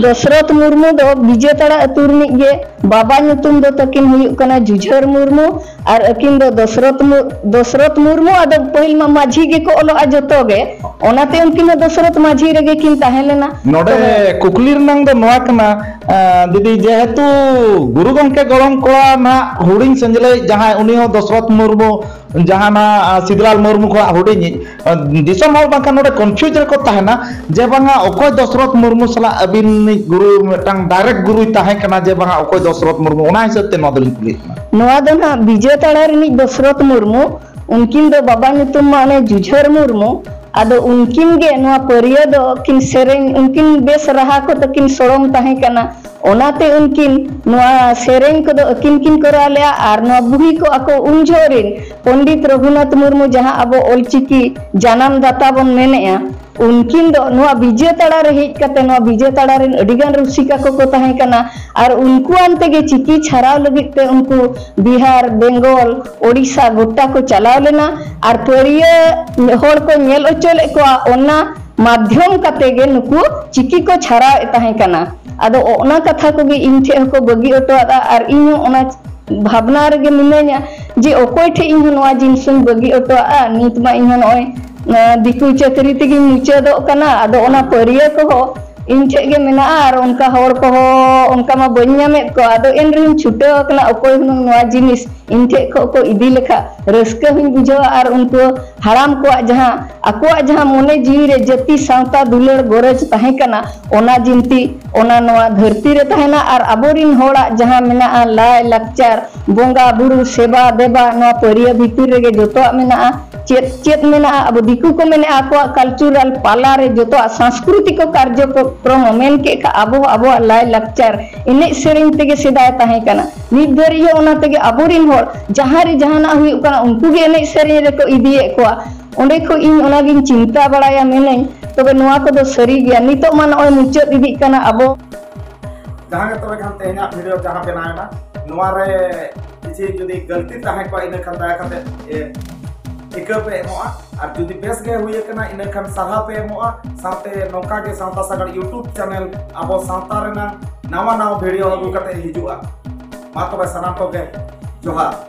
ᱫᱚᱥᱨᱚᱛ ᱢᱩᱨᱢᱩ ᱫᱚ ᱵᱤᱡᱮᱛᱟᱲᱟ ᱟᱹᱛᱩ ᱨᱤᱱᱤᱡ ᱜᱮ᱾ ᱵᱟᱵᱟ ᱧᱩᱛᱩᱢ ᱫᱚ ᱛᱟᱹᱠᱤᱱ ᱦᱩᱭᱩᱜ ᱠᱟᱱᱟ ᱡᱩᱡᱷᱟᱹᱨ ᱢᱩᱨᱢᱩ ᱟᱨ ᱟᱹᱠᱤᱱ ᱫᱚ ᱫᱚᱥᱨᱚᱛ ᱢᱩ-, ᱫᱚᱥᱨᱚᱛ ᱢᱩᱨᱢᱩ᱾ ᱟᱫᱚ ᱯᱟᱹᱦᱤᱞ ᱢᱟ ᱢᱟᱹᱡᱷᱤ ᱜᱮᱠᱚ ᱚᱞᱚᱜᱼᱟ ᱡᱚᱛᱚ ᱜᱮ, ᱚᱱᱟᱛᱮ ᱩᱱᱠᱤᱱ ᱦᱚᱸ ᱫᱚᱥᱨᱚᱛ ᱢᱟᱹᱡᱷᱤ ᱨᱮᱜᱮ ᱠᱤᱱ ᱛᱟᱦᱮᱸ ᱞᱮᱱᱟ᱾ ᱱᱚᱰᱮ ᱛᱚᱵᱮ ᱠᱩᱠᱞᱤ ᱨᱮᱱᱟᱝ ᱫᱚ ᱱᱚᱣᱟ ᱠᱟᱱᱟ, ᱮᱸ, ᱫᱤᱫᱤ, ᱡᱮᱦᱮᱛᱩ ᱜᱩᱨᱩ ᱜᱚᱢᱠᱮ ᱜᱚᱲᱚᱢ ᱠᱚᱲᱟ ᱱᱟᱦᱟᱜ ᱦᱩᱰᱤᱧ ᱥᱮᱸᱡᱞᱟᱹᱭᱤᱡ ᱡᱟᱦᱟᱸᱭ, ᱩᱱᱤ ᱦᱚᱸ ᱫᱚᱥᱨᱚᱛ ᱢᱩᱨᱢᱩ ᱡᱟᱦᱟᱱᱟᱜ, ᱟ, ᱥᱤᱫᱽᱞᱟᱞ ᱢᱩᱨᱢᱩ ᱠᱷᱚᱱᱟᱜ ᱦᱩᱰᱤᱧᱤᱡ, ᱟ, ᱫᱤᱥᱚᱢ ᱦᱚᱲ ᱵᱟᱝᱠᱷᱟᱱ ᱱᱚᱰᱮ confuse ᱨᱮᱠᱚ ᱛᱟᱦᱮᱱᱟ ᱡᱮ ᱵᱟᱝᱟ ᱚᱠᱚᱭ ᱫᱚᱥᱨᱚᱛ ᱢᱩᱨᱢᱩ ᱥᱟᱞᱟᱜ ᱟᱹᱵᱤᱱᱤᱡ ᱜᱩᱨᱩ ᱢᱤᱫᱴᱟᱝ direct ᱜᱩᱨᱩᱭ ᱛᱟᱦᱮᱸ ᱠᱟᱱᱟ, ᱡᱮ ᱵᱟᱝᱟ ᱚᱠᱚᱭ ᱫᱚᱥᱨᱚᱛ ᱢᱩᱨᱢᱩ, ᱚᱱᱟ ᱦᱤᱥᱟᱹᱵ ᱛᱮ ᱱᱚᱣᱟ ᱫᱚᱞᱤᱧ ᱠᱩᱞᱤᱭᱮᱫ ᱠᱟᱱᱟ᱾ ᱱᱚᱣᱟ ᱫᱚ ᱱᱟᱦᱟᱜ ᱵᱤᱡᱮ ᱛᱟᱲᱟ ᱨᱤᱱᱤᱡ ᱫᱚᱥᱨᱚᱛ ᱢᱩᱨᱢᱩ, ᱩᱱᱠᱤᱱ ᱫᱚ ᱵᱟᱵᱟ ᱧᱩᱛᱩᱢ ᱢᱟ ᱚᱱᱮ ᱡᱩᱡᱷᱟᱹᱨ ᱢᱩᱨᱢᱩ, ᱟᱫᱚ ᱩᱱᱠᱤᱱ ᱜᱮ ᱱᱚᱣᱟ ᱯᱟᱹᱨᱭᱟᱹ ᱫᱚ ᱠᱤᱱ ᱥᱮᱨᱮᱧ, ᱩᱱᱠᱤᱱ ᱵᱮᱥ ᱨᱟᱦᱟ ᱠᱚ ᱛᱟᱹᱠᱤᱱ ᱥᱚᱲᱚᱢ ᱛᱟᱦᱮᱸ ᱠᱟᱱᱟ, ᱚᱱᱟᱛᱮ ᱩᱱᱠᱤᱱ ᱱᱚᱣᱟ ᱥᱮᱨᱮᱧ ᱠᱚᱫᱚ ᱟᱹᱠᱤᱱ ᱠᱤᱱ ᱠᱚᱨᱟᱣ ᱞᱮᱜᱼᱟ᱾ ᱟᱨ ᱱᱚᱣᱟ ᱵᱩᱦᱤ ᱠᱚ ᱟᱠᱚ ᱩᱱ ᱡᱚᱦᱚᱜ ᱨᱤᱱ ᱯᱚᱱᱰᱤᱛ ᱨᱚᱜᱷᱩᱱᱟᱛᱷ ᱢᱩᱨᱢᱩ, ᱡᱟᱦᱟᱸ ᱟᱵᱚ ᱚᱞᱪᱤᱠᱤ ᱡᱟᱱᱟᱢ ᱫᱟᱛᱟ ᱵᱚᱱ ᱢᱮᱱᱮᱜᱼᱟ, ᱩᱱᱠᱤᱱ ᱫᱚ ᱱᱚᱣᱟ ᱵᱤᱡᱮ ᱛᱟᱲᱟ ᱨᱮ ᱦᱮᱡ ᱠᱟᱛᱮ ᱱᱚᱣᱟ ᱵᱤᱡᱮ ᱛᱟᱲᱟ ᱨᱮᱱ ᱟᱹᱰᱤ ᱜᱟᱱ ᱨᱩᱥᱤᱠᱟ ᱠᱚᱠᱚ ᱛᱟᱦᱮᱸ ᱠᱟᱱᱟ᱾ ᱟᱨ ᱩᱱᱠᱩᱣᱟᱱ ᱛᱮᱜᱮ ᱪᱤᱠᱤ ᱪᱷᱟᱨᱟᱣ ᱞᱟᱹᱜᱤᱫ ᱛᱮ ᱩᱱᱠᱩ ᱵᱤᱦᱟᱨ, ᱵᱮᱝᱜᱚᱞ, ᱳᱰᱤᱥᱟ ᱜᱚᱴᱟ ᱠᱚ ᱪᱟᱞᱟᱣ ᱞᱮᱱᱟ᱾ ᱟᱨ ᱯᱟᱹᱨᱭᱟᱹ ᱦᱚᱲ ᱠᱚ ᱧᱮᱞ ᱦᱚᱪᱚ ᱞᱮᱫ ᱠᱚᱣᱟ, ᱚᱱᱟ ᱢᱟᱫᱽᱫᱷᱚᱢ ᱠᱟᱛᱮ ᱜᱮ ᱱᱩᱠᱩ ᱪᱤᱠᱤ ᱠᱚ ᱪᱷᱟᱨᱟᱣ ᱮᱫ ᱛᱟᱦᱮᱸ ᱠᱟᱱᱟ᱾ ᱟᱫᱚ ᱚᱱᱟ ᱠᱟᱛᱷᱟ ᱠᱚᱜᱮ ᱤᱧ ᱴᱷᱮᱱ ᱦᱚᱸᱠᱚ ᱵᱟᱹᱜᱤ ᱦᱚᱴᱚ ᱟᱫᱟ᱾ ᱟᱨ ᱤᱧ ᱦᱚᱸ ᱚᱱᱟ ᱵᱷᱟᱵᱽᱱᱟ ᱨᱮᱜᱮ ᱢᱤᱱᱟᱹᱧᱟ ᱡᱮ ᱚᱠᱚᱭ ᱴᱷᱮᱱ ᱤᱧ ᱦᱚᱸ ᱱᱚᱣᱟ ᱡᱤᱱᱤᱥ ᱦᱚᱸᱧ ᱵᱟᱹᱜᱤ ᱦᱚᱴᱚᱣᱟᱜᱼᱟ᱾ ᱱᱤᱛ ᱢᱟ ᱤᱧ ᱦᱚᱸ ᱱᱚᱜᱼᱚᱭ, ᱟᱸ, ᱫᱤᱠᱩ ᱪᱟᱹᱠᱨᱤ ᱛᱮᱜᱮᱧ ᱢᱩᱪᱟᱹᱫᱚᱜ ᱠᱟᱱᱟ᱾ ᱟᱫᱚ ᱚᱱᱟ ᱯᱟᱹᱨᱭᱟᱹ ᱠᱚᱦᱚᱸ ᱤᱧ ᱴᱷᱮᱱ ᱜᱮ ᱢᱮᱱᱟᱜᱼᱟ᱾ ᱟᱨ ᱚᱱᱠᱟ ᱦᱚᱲ ᱠᱚᱦᱚᱸ ᱚᱱᱠᱟ ᱢᱟ ᱵᱟᱹᱧ ᱧᱟᱢᱮᱫ ᱠᱚᱣᱟ᱾ ᱟᱫᱚ ᱮᱱ ᱨᱮᱦᱚᱸᱧ ᱪᱷᱩᱴᱟᱹᱣ ᱟᱠᱟᱱᱟ, ᱚᱠᱚᱭ ᱦᱩᱱᱟᱹᱝ ᱱᱚᱣᱟ ᱡᱤᱱᱤᱥ ᱤᱧ ᱴᱷᱮᱱ ᱠᱷᱚᱱ ᱠᱚ ᱤᱫᱤ ᱞᱮᱠᱷᱟᱱ ᱨᱟᱹᱥᱠᱟᱹ ᱦᱚᱸᱧ ᱵᱩᱡᱷᱟᱹᱣᱟ᱾ ᱟᱨ ᱩᱱᱠᱩ ᱦᱟᱲᱟᱢ ᱠᱚᱣᱟᱜ ᱡᱟᱦᱟᱸ ᱟᱠᱚᱣᱟᱜ ᱡᱟᱦᱟᱸ ᱢᱚᱱᱮ ᱡᱤᱣᱤ ᱨᱮ ᱡᱟᱹᱛᱤ ᱥᱟᱶᱛᱟ ᱫᱩᱞᱟᱹᱲ ᱜᱚᱨᱚᱡᱽ ᱛᱟᱦᱮᱸ ᱠᱟᱱᱟ, ᱚᱱᱟ ᱡᱤᱱᱛᱤ ᱚᱱᱟ ᱱᱚᱣᱟ ᱫᱷᱟᱹᱨᱛᱤ ᱨᱮ ᱛᱟᱦᱮᱱᱟ᱾ ᱟᱨ ᱟᱵᱚᱨᱤᱱ ᱦᱚᱲᱟᱜ ᱡᱟᱦᱟᱸ ᱢᱮᱱᱟᱜᱼᱟ ᱞᱟᱭ ᱞᱟᱠᱪᱟᱨ, ᱵᱚᱸᱜᱟ ᱵᱩᱨᱩ ᱥᱮᱵᱟ ᱫᱮᱵᱟ, ᱱᱚᱣᱟ ᱯᱟᱹᱨᱭᱟᱹ ᱵᱷᱤᱛᱤᱨ ᱨᱮᱜᱮ ᱡᱚᱛᱚᱣᱟᱜ ᱢᱮᱱᱟᱜᱼᱟ᱾ ᱪᱮᱫ ᱪᱮᱫ ᱢᱮᱱᱟᱜᱼᱟ, ᱟᱵᱚ ᱫᱤᱠᱩ ᱠᱚ ᱢᱮᱱᱮᱜᱼᱟ ᱟᱠᱚᱣᱟᱜ ᱠᱟᱞᱪᱩᱨᱟᱞ ᱯᱟᱞᱟ ᱨᱮ ᱡᱚᱛᱚᱣᱟᱜ ᱥᱟᱝᱥᱠᱨᱤᱛᱤᱠ ᱠᱟᱨᱡᱚᱠᱨᱚᱢ ᱢᱮᱱ ᱠᱮᱫ ᱠᱷᱟᱱ ᱟᱵᱚ ᱟᱵᱚᱣᱟᱜ ᱞᱟᱭ ᱞᱟᱠᱪᱟᱨ ᱮᱱᱮᱡ ᱥᱮᱨᱮᱧ ᱛᱮᱜᱮ ᱥᱮᱫᱟᱭ ᱛᱟᱦᱮᱸ ᱠᱟᱱᱟ᱾ ᱱᱤᱛ ᱫᱷᱟᱹᱨᱤᱡ ᱦᱚᱸ ᱚᱱᱟ ᱛᱮᱜᱮ ᱟᱵᱚᱨᱤᱱ ᱦᱚᱲ ᱡᱟᱦᱟᱸ ᱨᱮ ᱡᱟᱦᱟᱱᱟᱜ ᱦᱩᱭᱩᱜ ᱠᱟᱱᱟ ᱩᱱᱠᱩ ᱜᱮ ᱮᱱᱮᱡ ᱥᱮᱨᱮᱧ ᱨᱮᱠᱚ ᱤᱫᱤᱭᱮᱫ ᱠᱚᱣᱟ᱾ ᱚᱸᱰᱮ ᱠᱷᱚᱱ ᱤᱧ ᱚᱱᱟᱜᱤᱧ ᱪᱤᱱᱛᱟ ᱵᱟᱲᱟᱭᱟ, ᱢᱮᱱᱟᱹᱧ ᱛᱚᱵᱮ ᱱᱚᱣᱟ ᱠᱚᱫᱚ ᱥᱟᱹᱨᱤ ᱜᱮᱭᱟ᱾ ᱱᱤᱛᱚᱜ ᱢᱟ ᱱᱚᱜᱼᱚᱭ ᱢᱩᱪᱟᱹᱫ ᱤᱫᱤᱜ ᱠᱟᱱᱟ ᱟᱵᱚ᱾ ᱡᱟᱦᱟᱸ ᱜᱮ ᱛᱚᱵᱮ ᱠᱷᱟᱱ ᱛᱮᱦᱮᱧᱟᱜ ᱵᱷᱤᱰᱤᱭᱳ ᱡᱟᱦᱟᱸ ᱵᱮᱱᱟᱣ ᱮᱱᱟ, ᱱᱚᱣᱟ ᱨᱮ ᱠᱤᱪᱷᱤ ᱡᱩᱫᱤ ᱜᱟᱹᱞᱛᱤ ᱛᱟᱦᱮᱸ ᱠᱚᱜᱼᱟ, ᱤᱱᱟᱹ ᱠᱷᱟᱱ ᱫᱟᱭᱟ ᱠᱟᱛᱮ, ᱮ, ᱤᱠᱟᱹ ᱯᱮ ᱮᱢᱚᱜᱼᱟ᱾ ᱟᱨ ᱡᱩᱫᱤ ᱵᱮᱥ ᱜᱮ ᱦᱩᱭ ᱟᱠᱟᱱᱟ, ᱤᱱᱟᱹ ᱠᱷᱟᱱ ᱥᱟᱨᱦᱟᱣ ᱯᱮ ᱮᱢᱚᱜᱼᱟ᱾ ᱥᱟᱶᱛᱮ ᱱᱚᱝᱠᱟ ᱜᱮ ᱥᱟᱶᱛᱟ ᱥᱟᱜᱟᱲ YouTube ᱪᱮᱱᱮᱞ ᱟᱵᱚ ᱥᱟᱶᱛᱟ ᱨᱮᱱᱟᱜ ᱱᱟᱣᱟ ᱱᱟᱣᱟ ᱵᱷᱤᱰᱤᱭᱳ ᱟᱹᱜᱩ ᱠᱟᱛᱮ ᱦᱤᱡᱩᱜᱼᱟ᱾ ᱢᱟ ᱛᱚᱵᱮ ᱥᱟᱱᱟᱢ ᱠᱚᱜᱮ ᱡᱚᱦᱟᱨ᱾